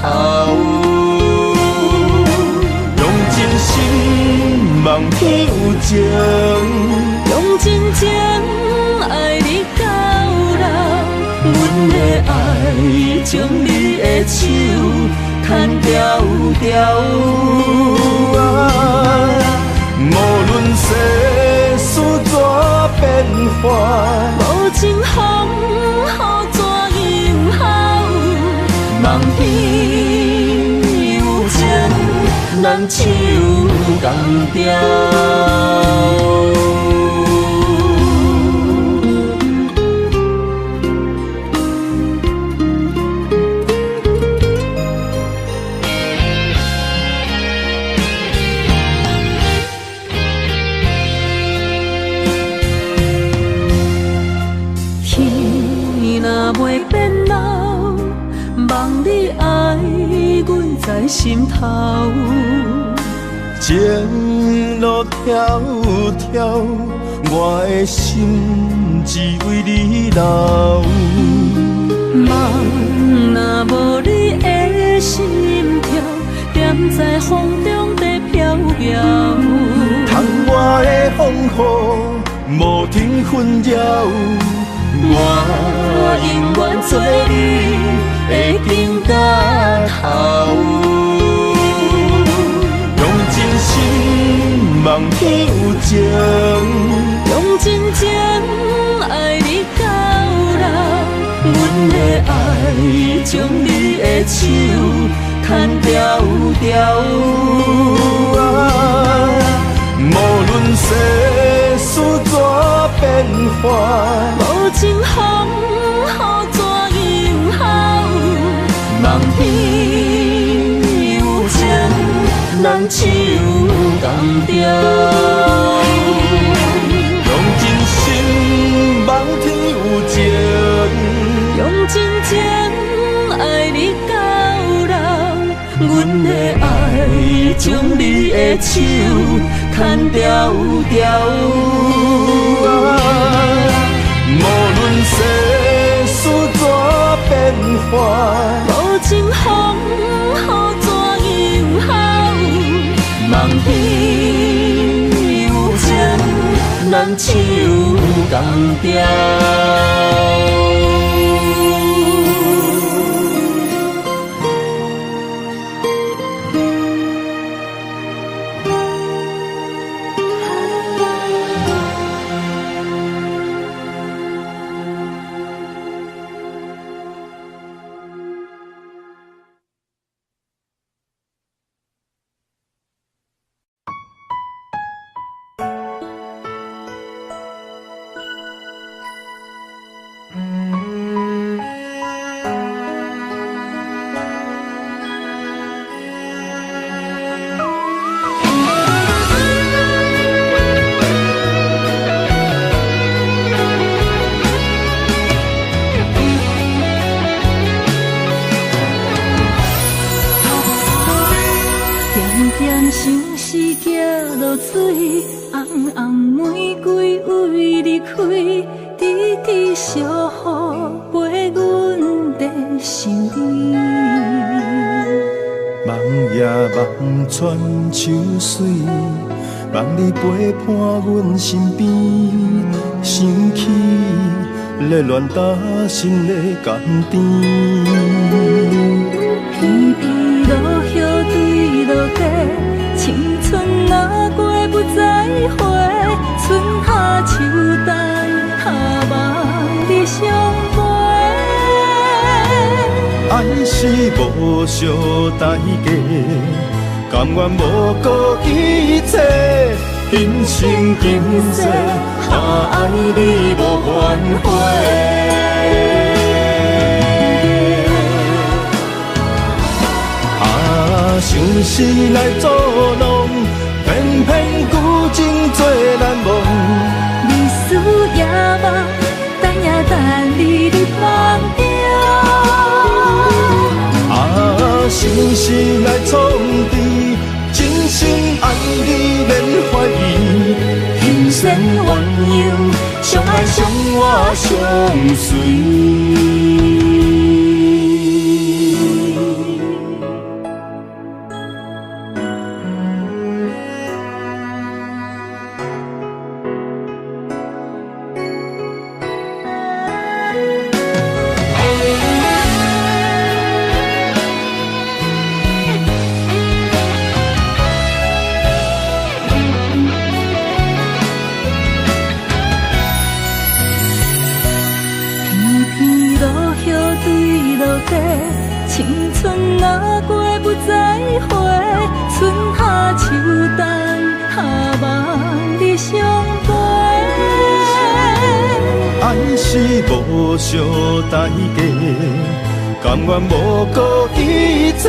用真心望天有情，用真情愛你到老。阮的愛將你的手牽牢牢。無論世事怎變化，無情風雨怎樣吼，望天有情，咱手仝牢。在心頭，情路迢迢，我的心只為你留。夢若無你的心跳，踮在風中在飄搖。窗外的風雨無停紛擾，我永遠做你的肩胛頭。用真心望天有情，用真情愛你到老。阮的愛將你的手牽牢牢。無論世事怎變化，無情風雨怎樣吼，望天有情，咱手仝牢。用真心望天有情，用真情愛你到老。阮的愛將你的手牽牢牢。無論世事怎變化，無情風雨怎樣吼，望天有情，咱手仝牢。穿秋水，望你陪伴阮身边，想起热恋担心的甘甜。片片落叶对落地，青春若过不再回，春夏秋冬，望你相陪。爱是无惜代价。甘愿无顾一切，今生今世，我爱你无反悔。啊，相思來作弄，偏偏舊情做難忘。美思夜夢，等呀等你入夢中。啊，相思來創治，真心愛你免懷疑。神仙鴛鴦，相愛相偎相隨。青春若过不再回，春夏秋冬夏望你相陪。愛是無相代價，甘願無顧一切，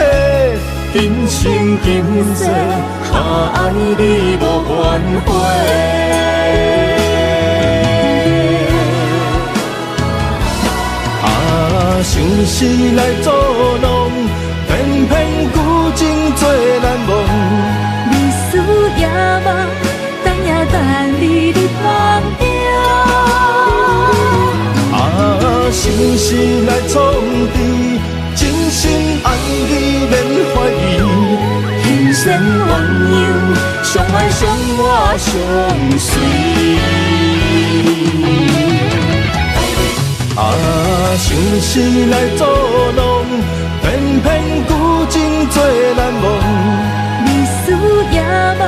今生今世下愛你無反悔。相思來作弄，偏偏舊情做難忘。美思夜夢，等呀等你入夢中。啊，相思來創治，真心愛你免懷疑。神仙鴛鴦，相愛相偎相隨。啊，相思來作弄，偏偏舊情做難忘。美思夜夢，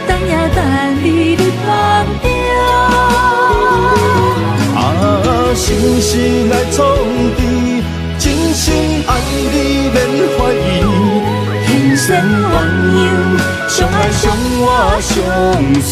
等呀等你入夢中。啊，相思來創治，真心愛你免懷疑。神仙鴛鴦，相愛相偎相隨。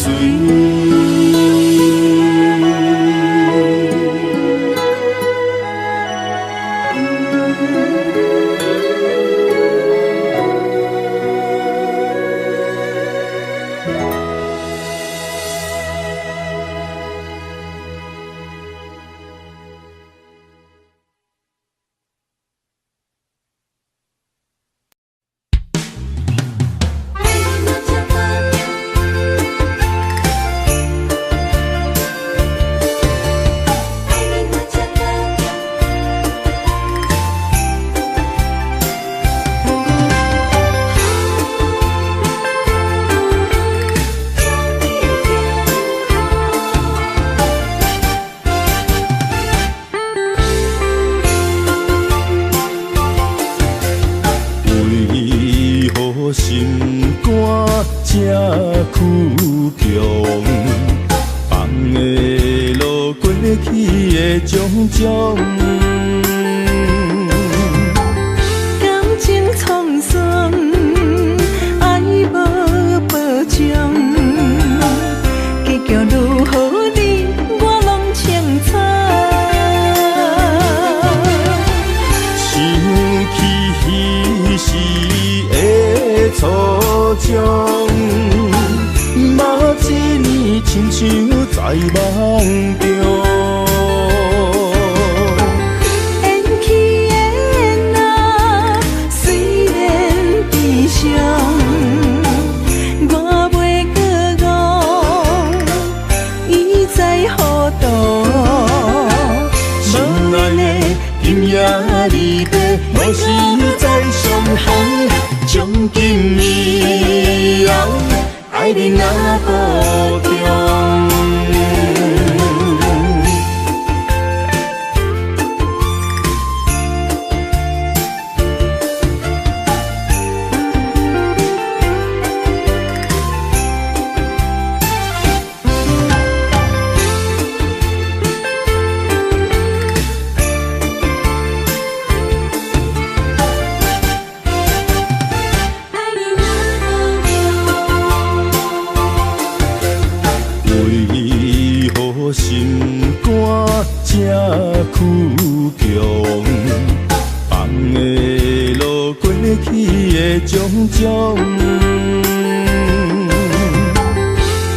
中。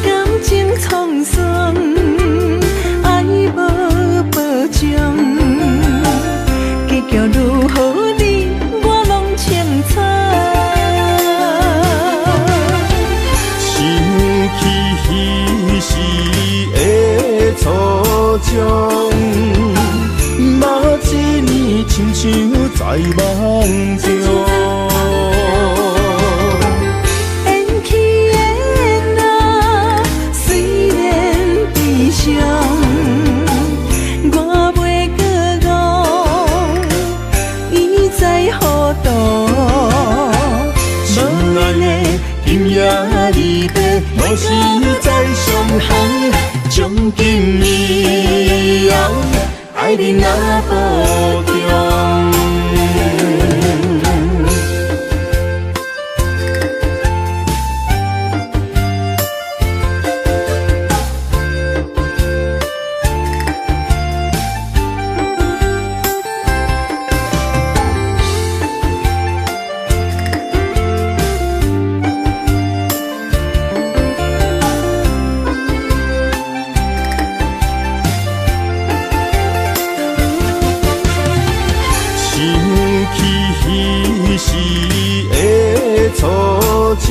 感情沧桑，爱無保障，結局如何你我攏清楚。想起彼時的初衷，目一暝親像在夢中。緣起的人雖然悲傷，我袂閣講，伊在何途？親愛的，今夜離別，無時再相逢。從今以後，愛你若保重。想起彼時的初衷，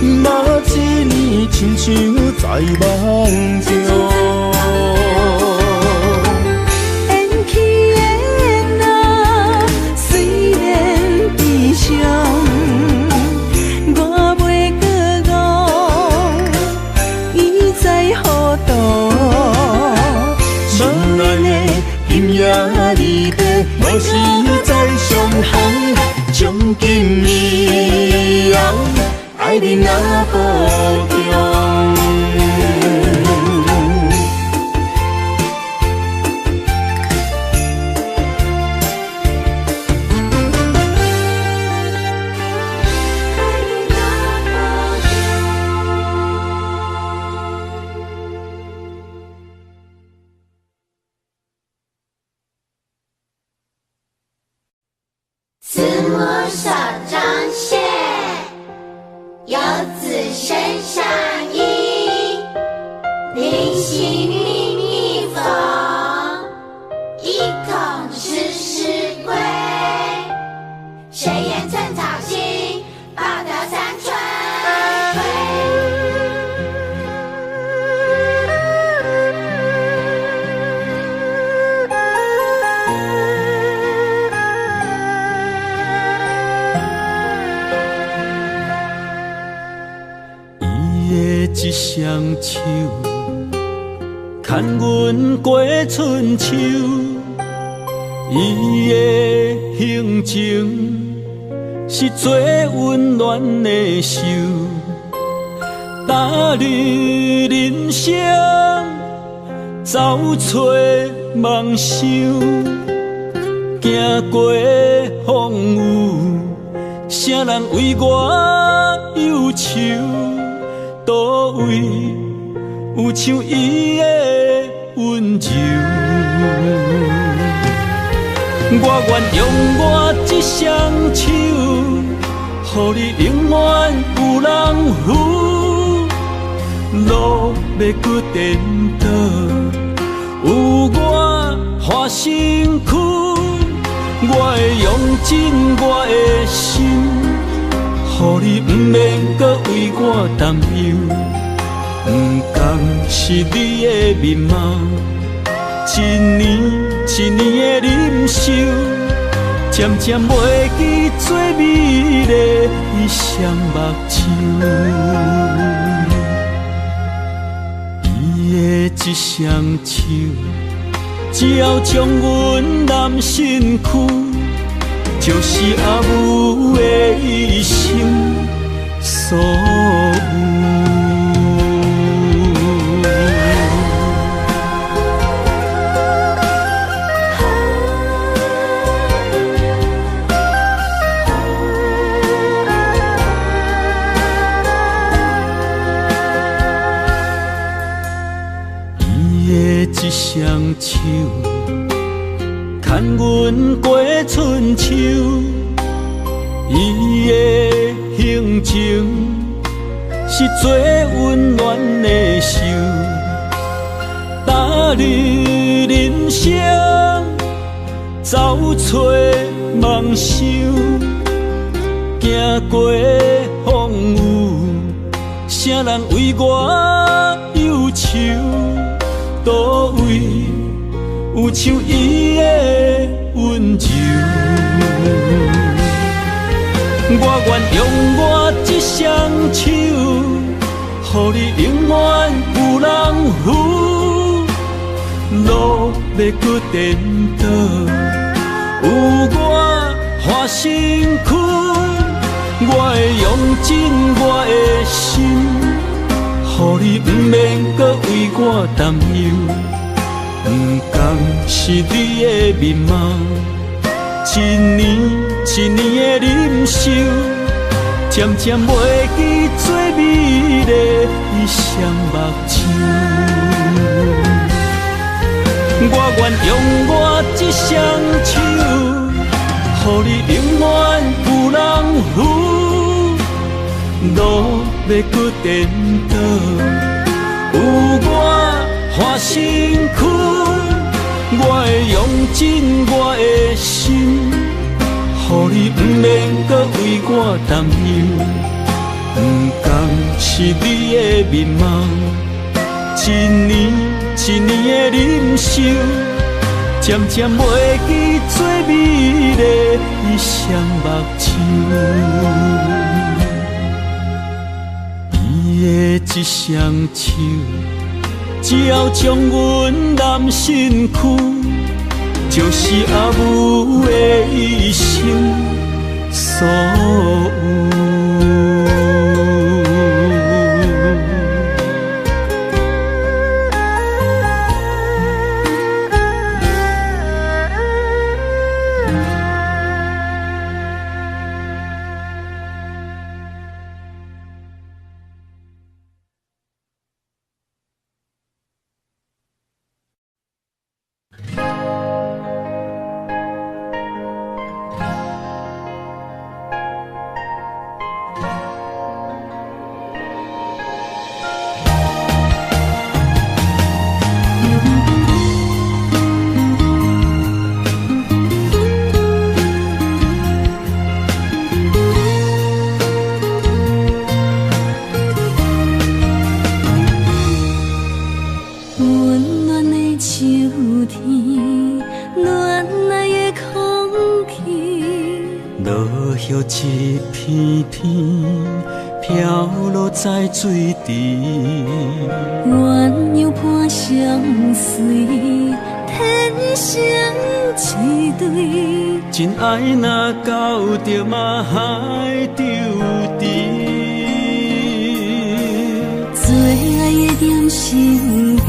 目一暝親像在夢中。緣起的人雖然悲傷，我袂閣講，伊在何途？親愛的，今夜離別，無時再相逢。從今以後，愛你若保重。慈母手中线，游子身上衣。临行密密缝，意恐迟迟归。谁言寸草心，报得三春暉。伊的一雙手，牽阮過春秋。伊的行情是最溫暖的袖，踏入人生走找夢想，行過風雨，啥人為我憂愁？佗位有像伊的溫柔？我願用我這雙手，予你永遠有人扶。路欲閣顛倒，有我伴身軀，我會用盡我的心，予你毋免閣為我擔憂。不共是你的面貌，一年一年的忍受，渐渐袂记最美丽的双目睭。伊的这双手，只要将阮揽身躯，就是阿母的一生所有。一双手，牵阮过春秋，伊伊的行情是最溫暖的手，踏入人生走揣夢想，行過風雨，啥人為我憂愁？佗位有像伊的溫柔？我願用我這雙手，予你永遠有人扶。路欲閣顛倒，有我伴身躯，我會用盡我的心，予你毋免閣為我擔憂。不仝是你的面貌，一年一年的忍受，渐渐袂记最美丽的一双目睭。我愿用我这双手，予你永远有人扶。路欲阁颠倒，有我伴身躯，我会用尽我的心，予你毋免阁为我担忧。不仝是你的面貌，一年一年的忍受，渐渐袂记最美丽的一双目睭。伊的这双手，只要将阮揽身躯，就是阿母的一生所有。一片片飘落在水池，鸳鸯伴相随，天生一对。真爱若到著嘛海抽挈，最爱的踮身边，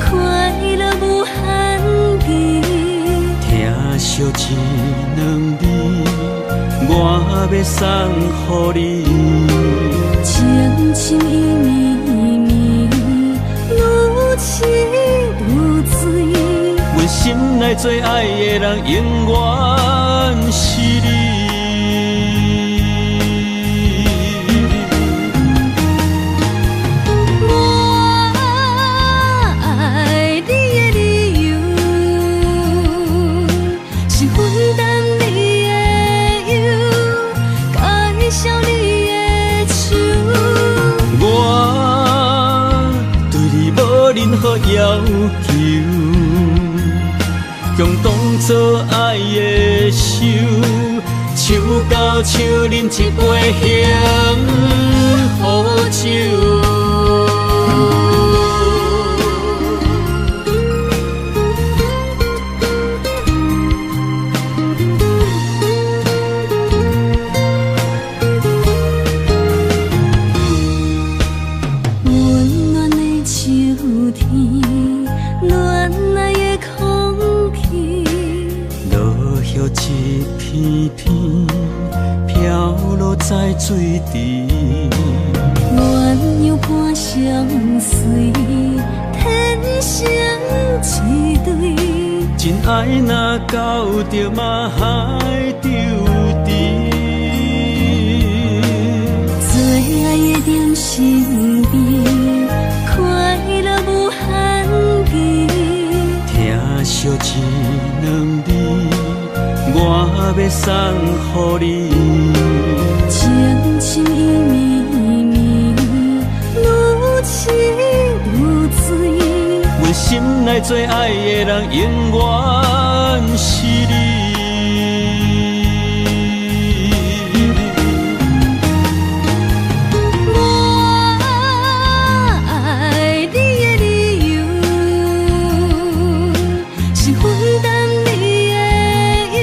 快乐无限期。疼惜这两字，我欲送予你。情深意绵绵，愈痴愈醉。阮心内最爱的人，永远是你。我爱你的理由，是分担你的忧，介绍你的手。我对你无任何要求，将当作爱的手，手到手饮一杯幸福酒。温暖的秋天，暖爱的空气，落叶一片片飘落在水池，鸳鸯伴相随，天生一对。真爱若到著嘛海抽挈，身邊，快樂無限期。疼惜這兩字，我欲送予你。情深意綿綿，愈痴愈醉。阮心內最愛的人，永遠是你。我愛你的理由，是分擔你的憂，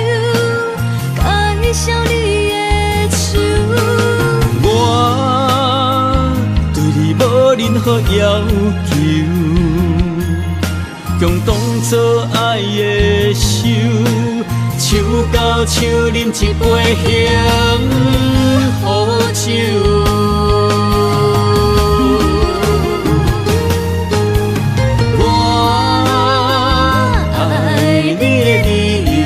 介紹你的手。我對你無任何要求，將當作愛的手，手到手飲一杯幸福酒。我愛你的理由，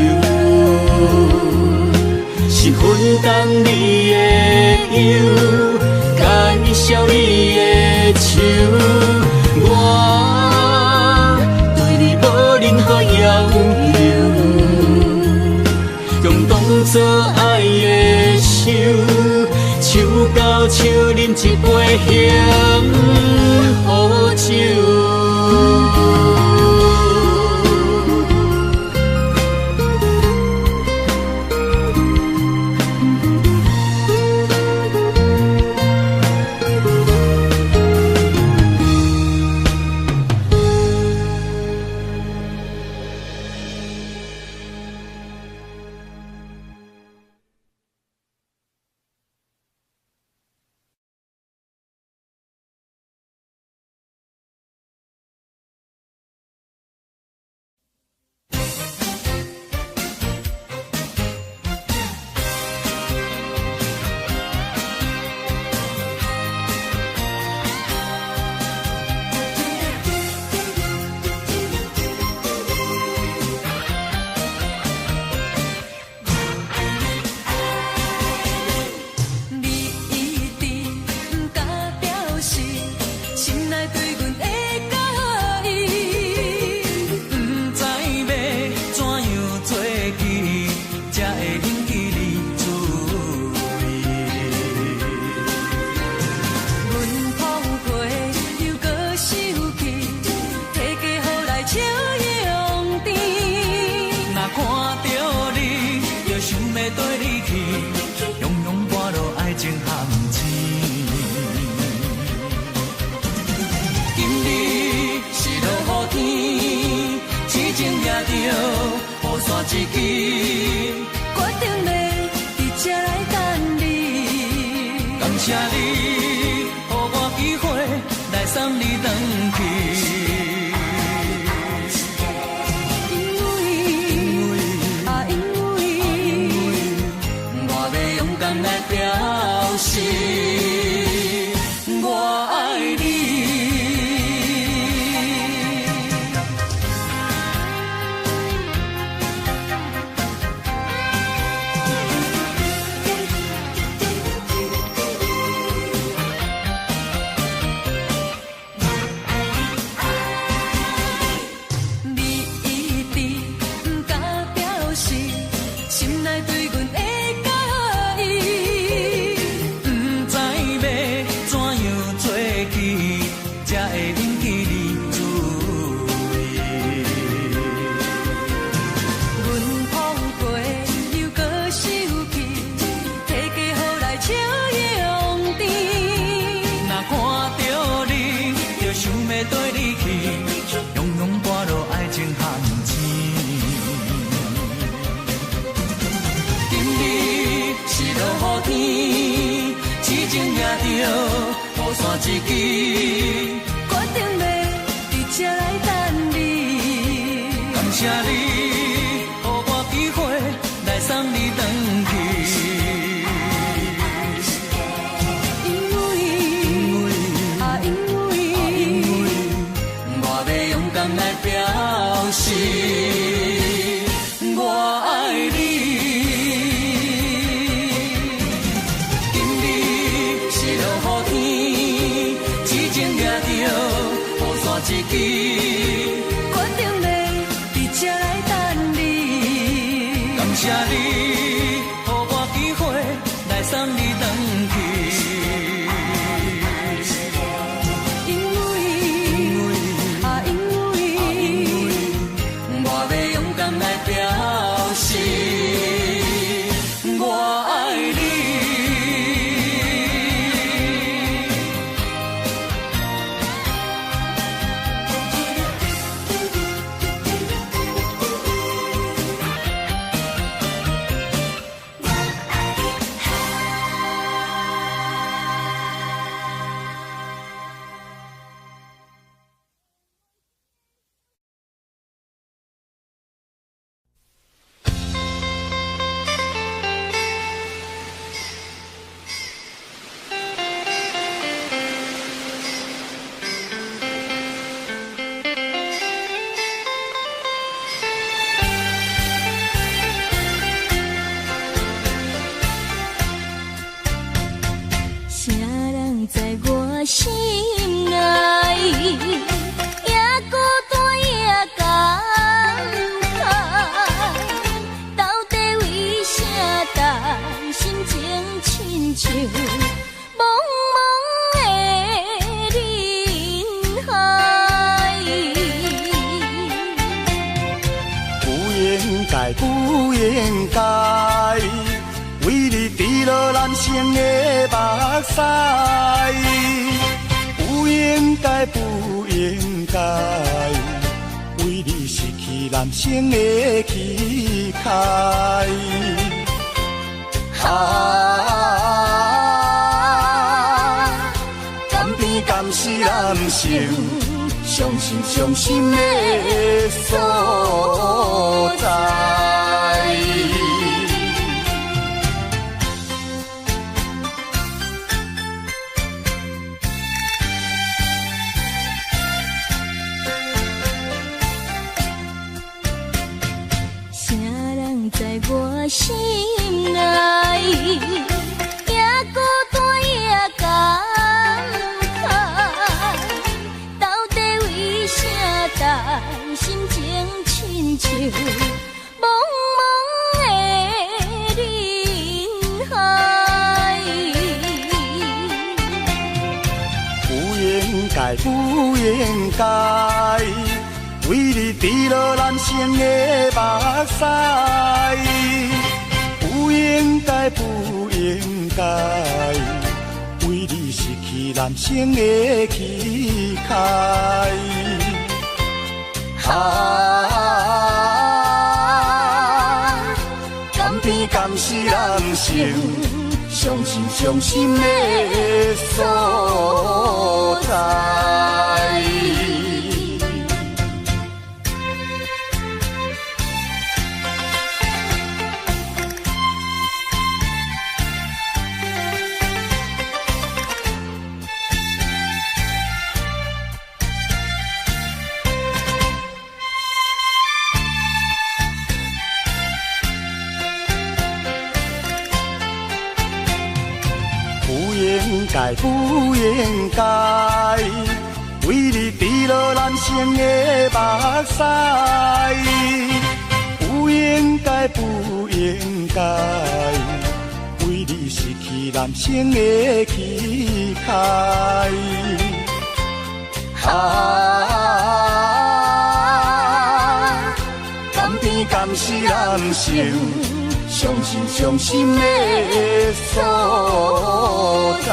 是分擔你的憂，介紹你的手。我對你無任何要求，將當作愛的手，手到手飲一杯幸福酒。今日是落雨天，一支，决定欲伫这来等你。感谢你，予我机会来送你转去。因为啊，因为我欲勇敢来表示我爱你。啥人在我心内，也孤单也感慨，到底为啥担心情亲像茫茫的人海？不应该，不应该，为你滴落男性的目屎。不应该，不应该，为你失去男性的气概。啊，甘甜甘是男性伤心伤心的所在。啥人在我心内，也孤单也感慨，到底为啥担心情亲像茫茫的人海？不应该，不应该，为你滴落男性的目屎。不应该，不应该，为你失去男性的气概。啊，甘甜甘是男性伤心伤心的所在。不应该，不应该，为你滴落男性的目屎。不应该，不应该，为你失去男性的气概。啊，甘甜甘是男性伤心伤心的所在。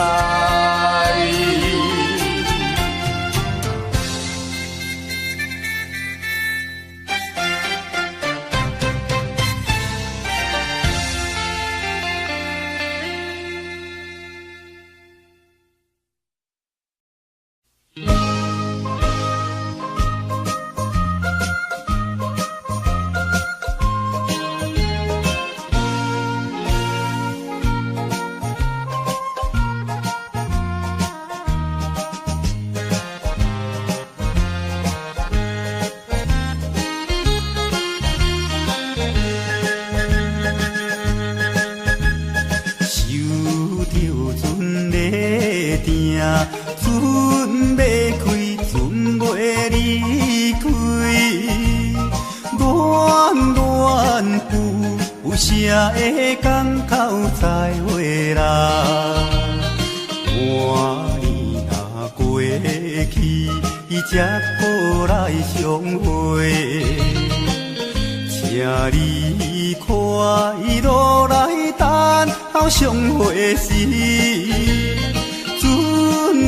船要开，船袂啥会港口再会啦？半年若过去，才阁来相会。请你快落来等候相会时，准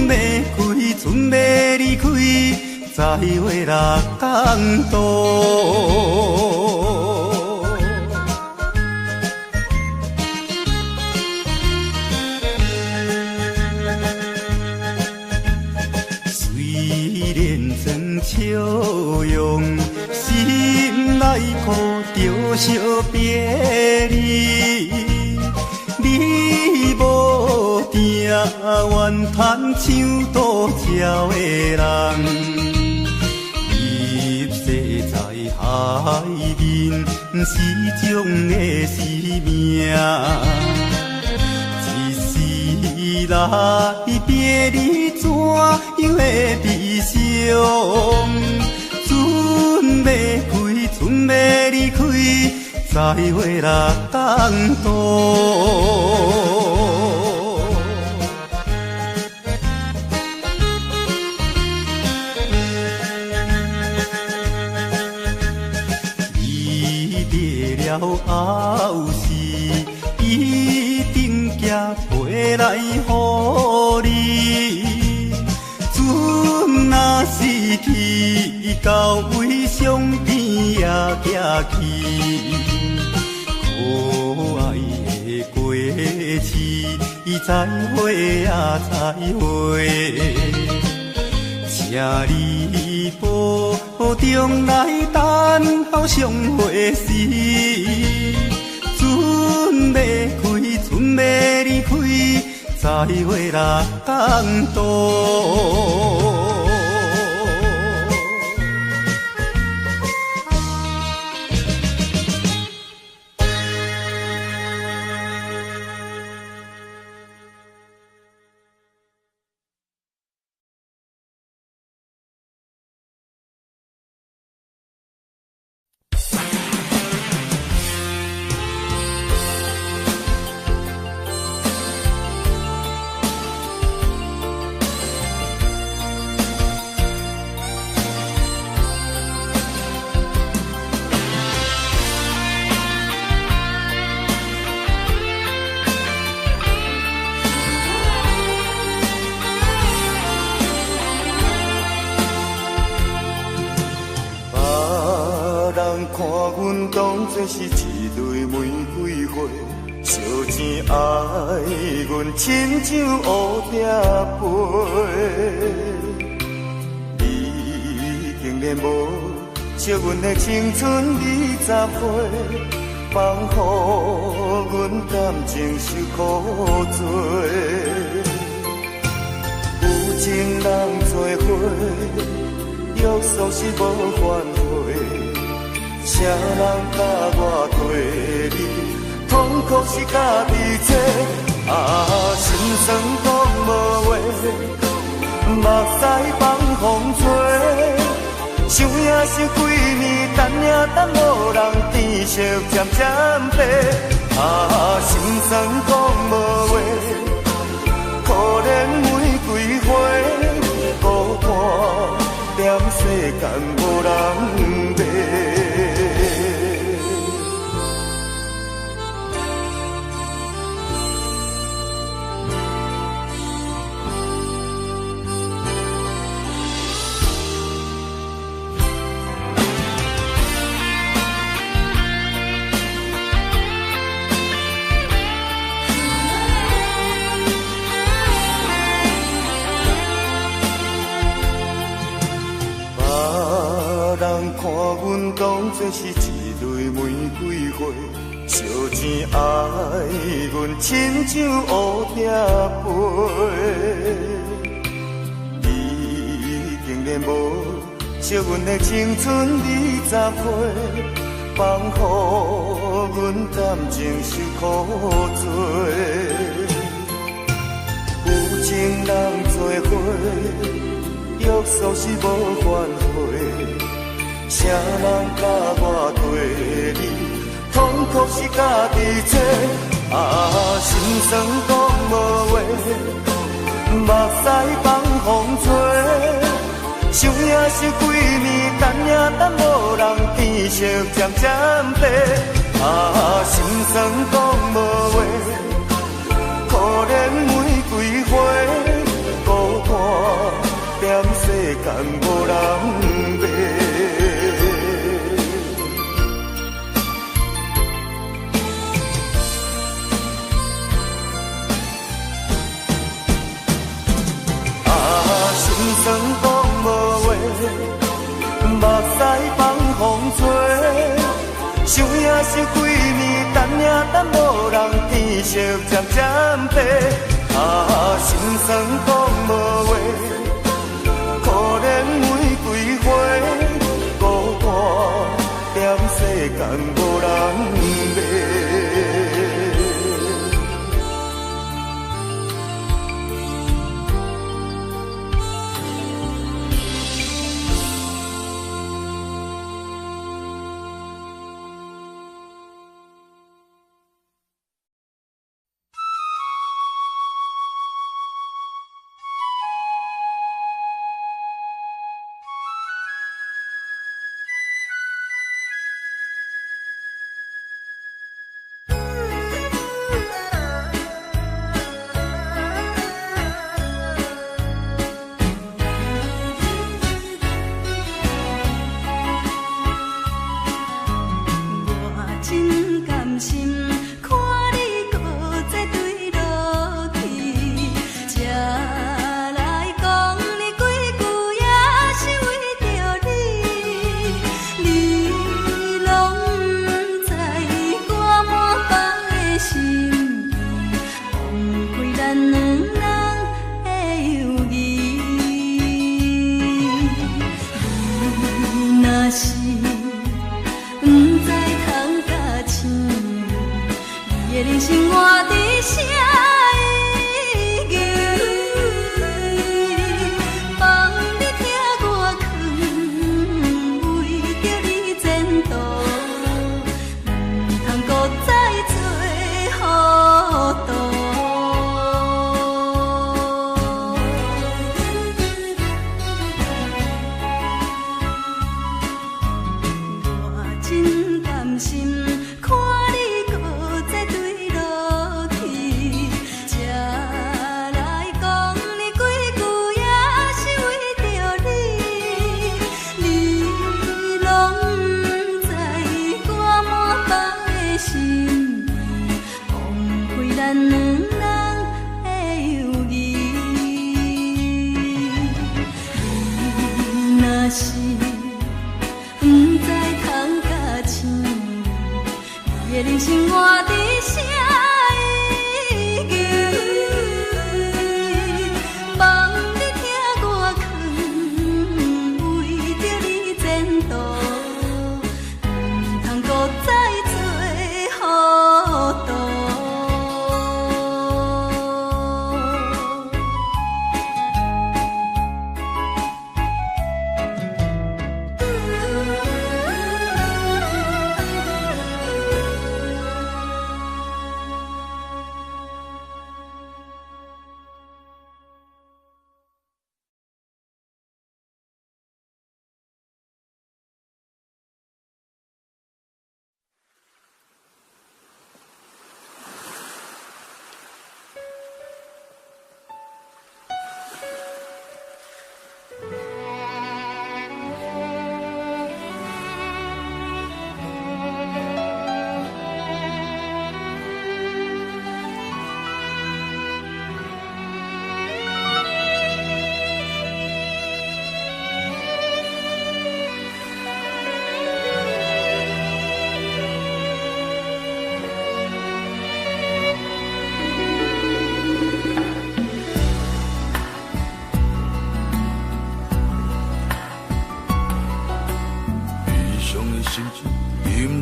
欲开，准欲离开，再会啦港岛。虽然装笑容，心内苦着惜别离。你无定怨叹像渡鸟的人，入世在海面，不是种的是命。一世来别离，怎样的悲伤？准欲开，准欲离开，再会啦港岛。离别了后事，一定寄飞来予你。阵若是去到位，相片也寄去。可爱的过去，再会啊再会。请你保重来等候相会时，准欲开，准欲离开，再会啦港岛。当作是一蕊玫瑰花，烧钱爱阮亲像乌蝶飞。你竟然无惜阮的青春20岁，放予阮感情受苦罪。有情人做伙，约束是无反悔。啥人教我对你痛苦是家己找？啊，心酸讲无话，目屎放风吹，想也想几暝，等也等无人，天色渐渐白。啊，心酸讲无话，可怜玫瑰花，孤单踮世间无人陪。看阮当作是一蕊玫瑰花，烧钱爱阮亲像乌蝶飞。你竟然无惜阮的青春20岁，放予阮感情受苦罪。有情人做伙，约束是无反悔。啥人教我对你痛痛苦是家己找。啊，心酸講無話，目屎放風吹。想也想規暝，等也等無人，天色漸漸白。啊，心酸講無話，可憐玫瑰花，孤單踮世間無人陪。啊，心酸講無話，目屎放風吹。想也想規暝，等也等無人，天色漸漸白。啊，心酸講無話，可憐玫瑰花，孤單踮世間無人陪。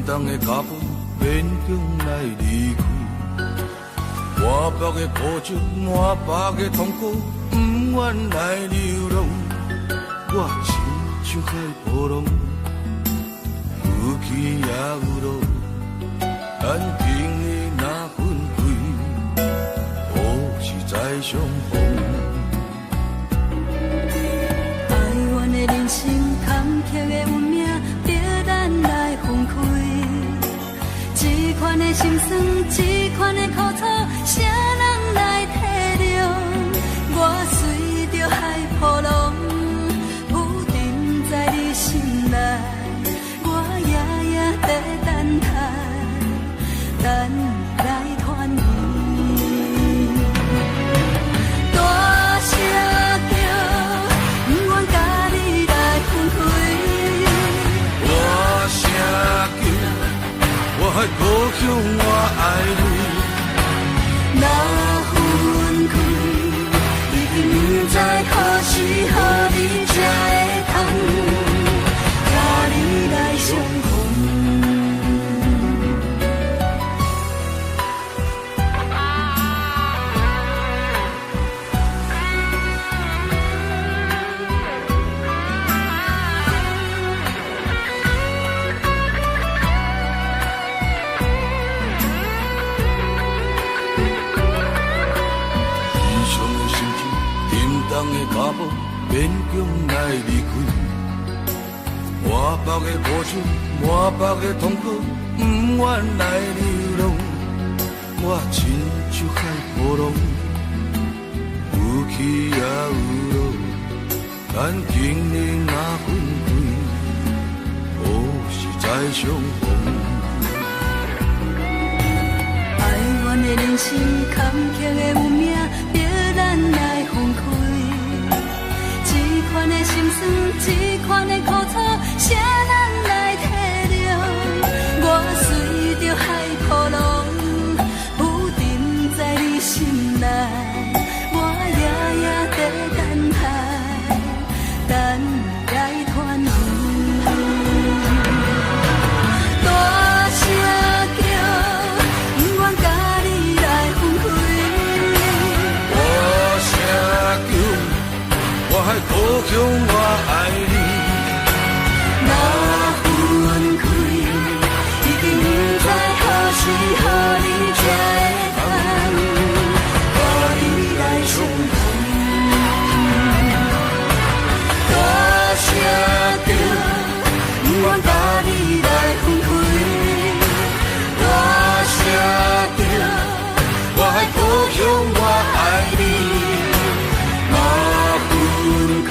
重的脚步，勉强来离开。满腹的苦酒，满腹的痛苦，不愿来流浪。我亲像海波浪，有起也有落。咱今日若分开，何时再相逢？哀怨的人生，坎坷的运命，逼咱来分开。这款的心酸，这款的苦楚，谁人来体谅？我随着海波浪，浮沉在你心内，我夜夜在等待，等你来团圆。大声叫，不愿佮你来分开。大声叫，我爱故乡，我爱你。若分开，已经不知何时何日才会通佮你来相逢。悲伤的心情，沉重的脚步，勉强来离开。满腹的苦酒，满腹的痛苦，不愿来流浪。我亲像海波浪，有起也有落。咱今日若分开，何时再相逢？哀怨的人生，坎坷的运命，逼咱来分开。这款的心酸，这款的苦楚，谁人来体谅？我随着海波浪，浮沉在你心内，我夜夜在等待，等你来团圆。大声叫，不愿佮你来分开。大声叫，我爱故乡，我爱你。若分开，已经不知何时何日才会通佮你来相逢。大声叫，不愿佮你来分开。大声叫，我爱故乡，我爱你。若分开，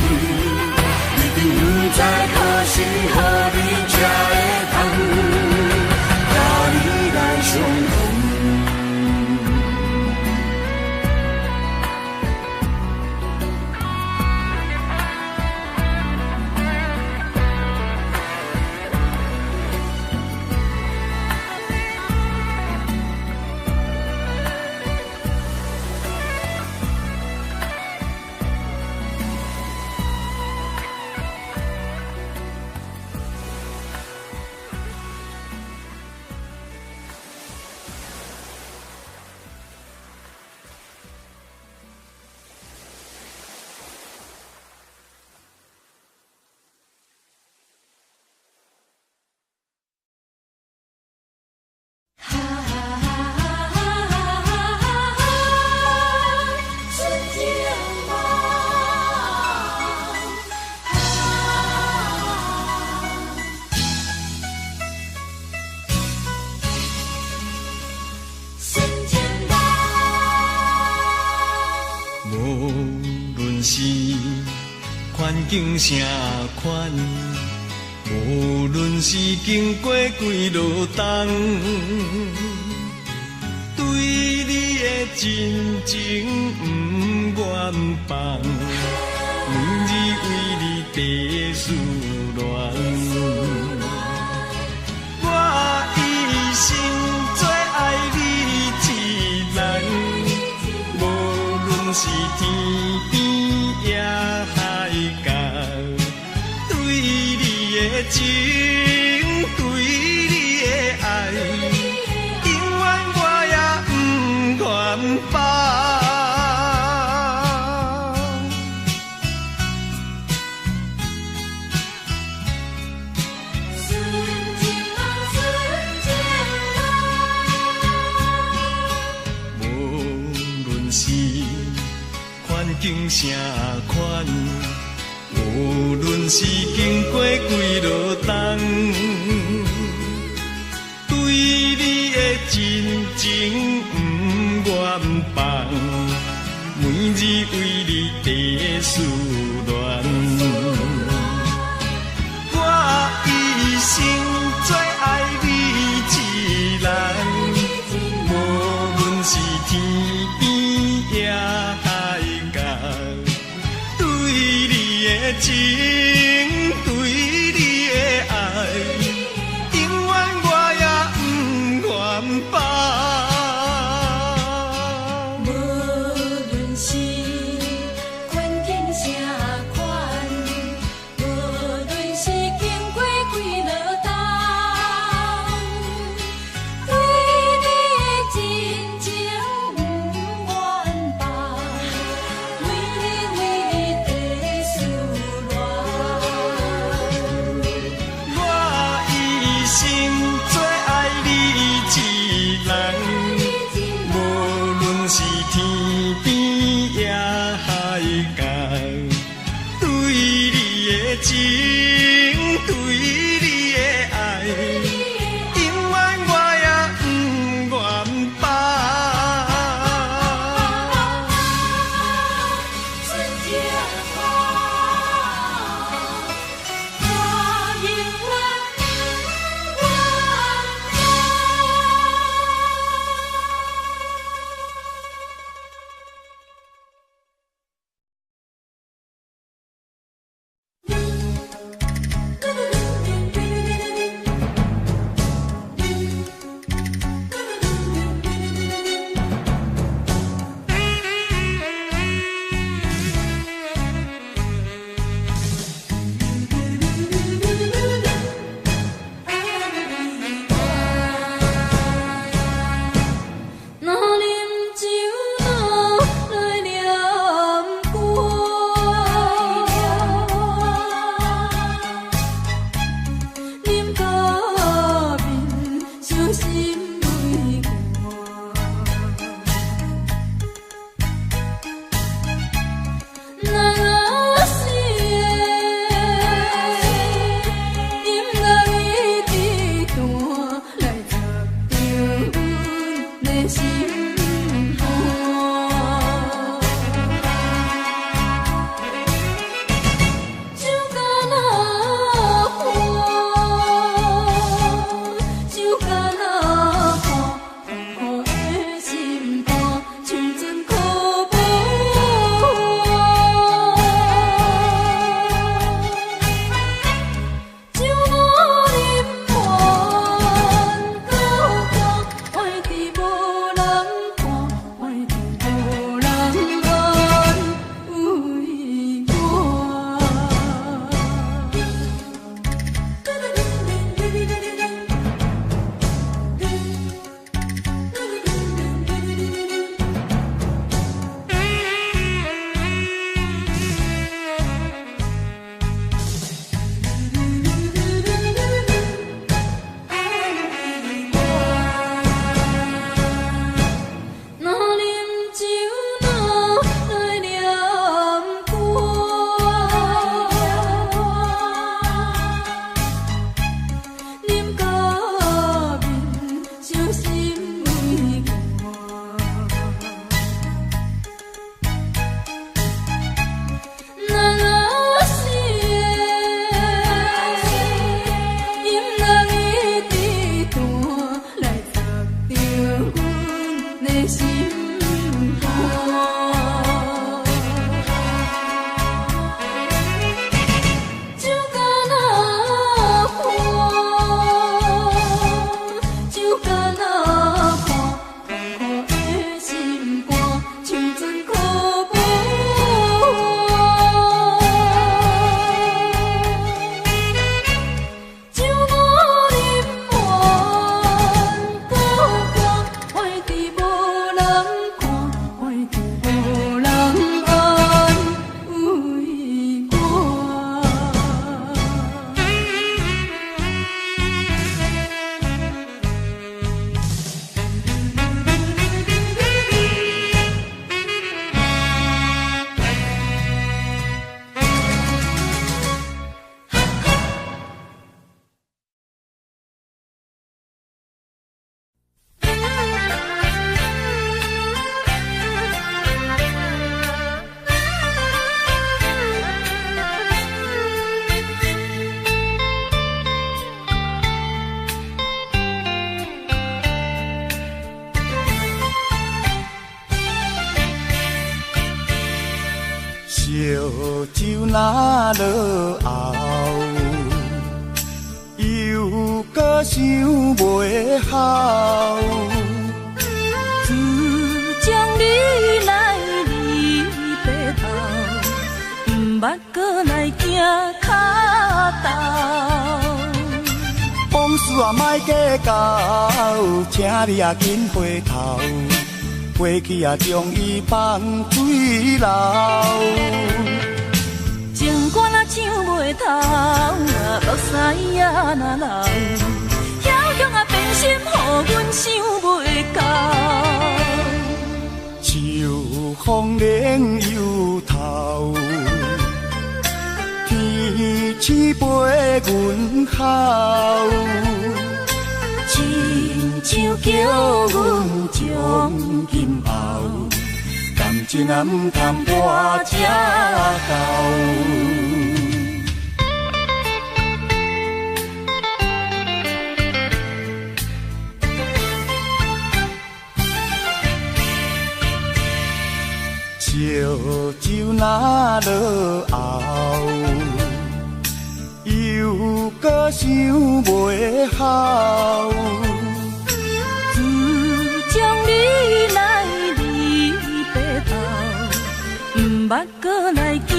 已经不知何时何日才会通佮你来相逢。无论是环境啥款，无论是经过几落冬，对你的真情不愿放，每日为你在思恋。我一生最爱你一人，无论是天边也海角，对你的情，对你的爱，永远我也不愿放。纯情梦，纯情梦。環境啥款，無論是經過幾落冬，對你的真情毋願放，每日為你在思戀。我一生最愛你一人，無論是天邊抑海角，對你的情，對你的愛，永遠我也毋願放。無論是困境啥款，無論是經過幾落冬，對你的真情毋願放，每日為你在思戀。我一生最愛你一人，無論是天邊抑海角，對你的情，對你的愛，永遠我也毋願放。春天花，我永遠毋願放。烧酒若落喉，又阁想袂好。自从你来离别后，毋捌阁来行跤头。往事啊，莫计较，请你啊紧回头，过去啊将伊放水流。情歌若唱袂透，目屎啊若流，梟雄啊变心，予阮想袂到。秋风冷又透，天星陪阮哭，亲像叫阮从今后，感情啊毋通活这厚。烧酒若落喉，又阁想袂好。自从你来离别后，毋捌阁来行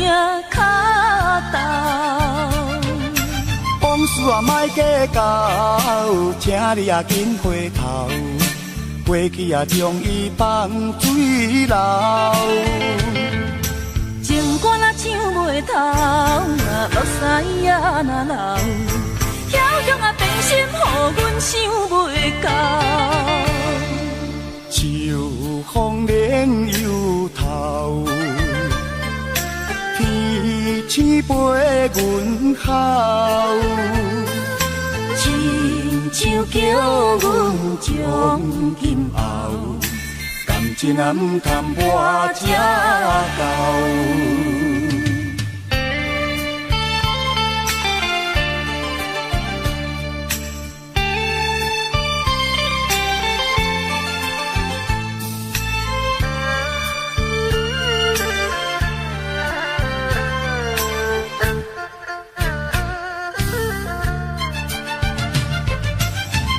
跤头。往事啊，莫计较，请你啊紧回头，过去啊将伊放水流。情歌若唱袂透，目屎啊若流，梟雄啊变心，予阮想袂到。秋风冷又透，天星陪阮哭，亲像叫阮从今后，感情啊毋通活这厚。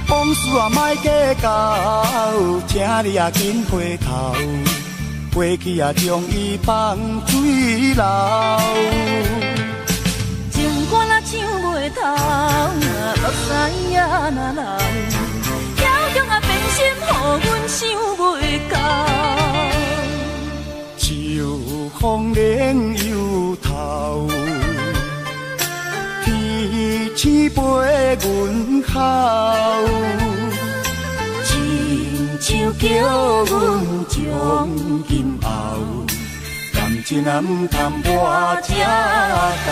往事啊，莫计较，请你啊紧回头，过去啊将伊放水流。情歌若唱袂透，目屎啊若流，梟雄啊变心，予阮想袂到。秋风冷又透，天星陪阮哭，亲像叫阮从今后，感情啊毋通活这厚。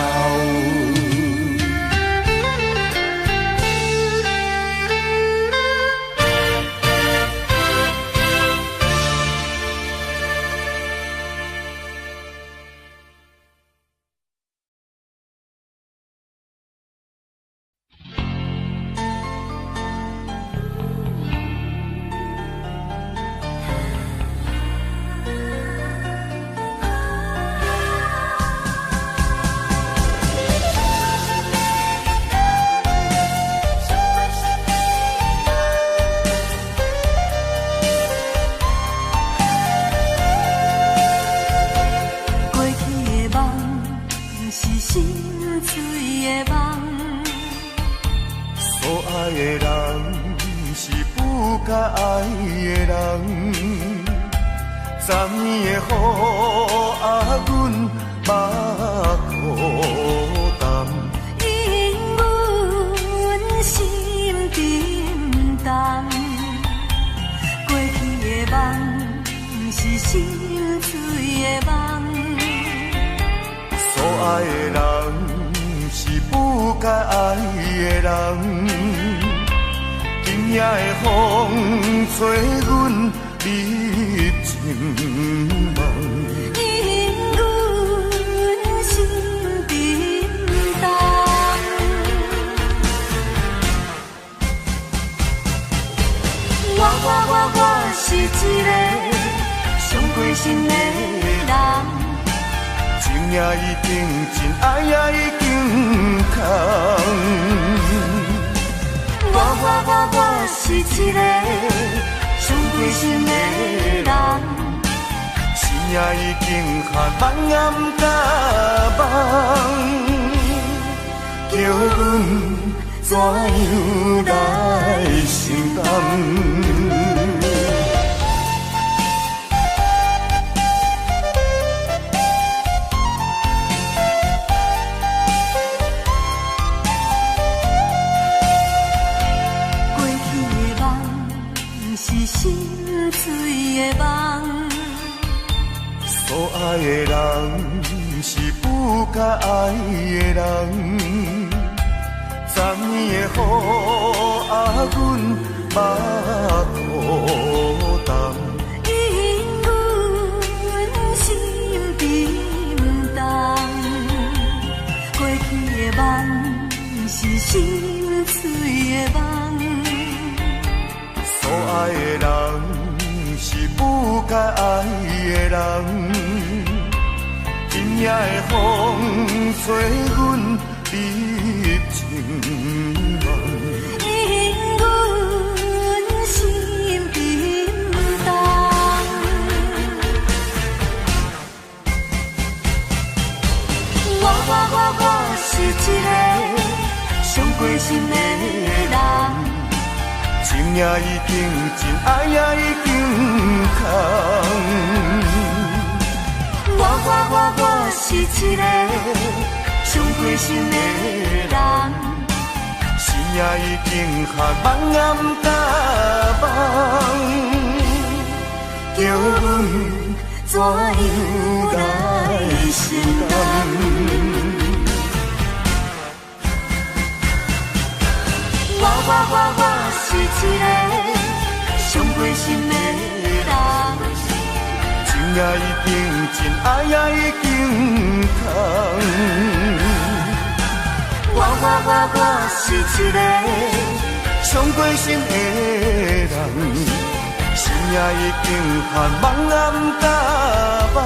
是一个伤过心的人，情也已经真爱也已经空。我我我我是一个伤过心的人，心也已经寒，梦也毋敢梦，叫阮怎样来承担？过去的梦是心碎的梦，所爱的人是不该爱的人，昨暝的雨啊，阮目苦澹，因阮心沉重。过去的梦是心碎的梦，所爱的人是不该爱的人，今夜的风吹阮入情梦，因阮心沉重。我我我我是一个伤过心的人，情也已经真爱也已经空。我我我我是一个伤过心的人，心也已经寒，梦也毋敢梦，叫阮怎样来承担？我我我我是一个伤过心的人，情也已经真爱也已经空。我我我我是一个伤过心的人，心也已经寒，梦也毋敢梦。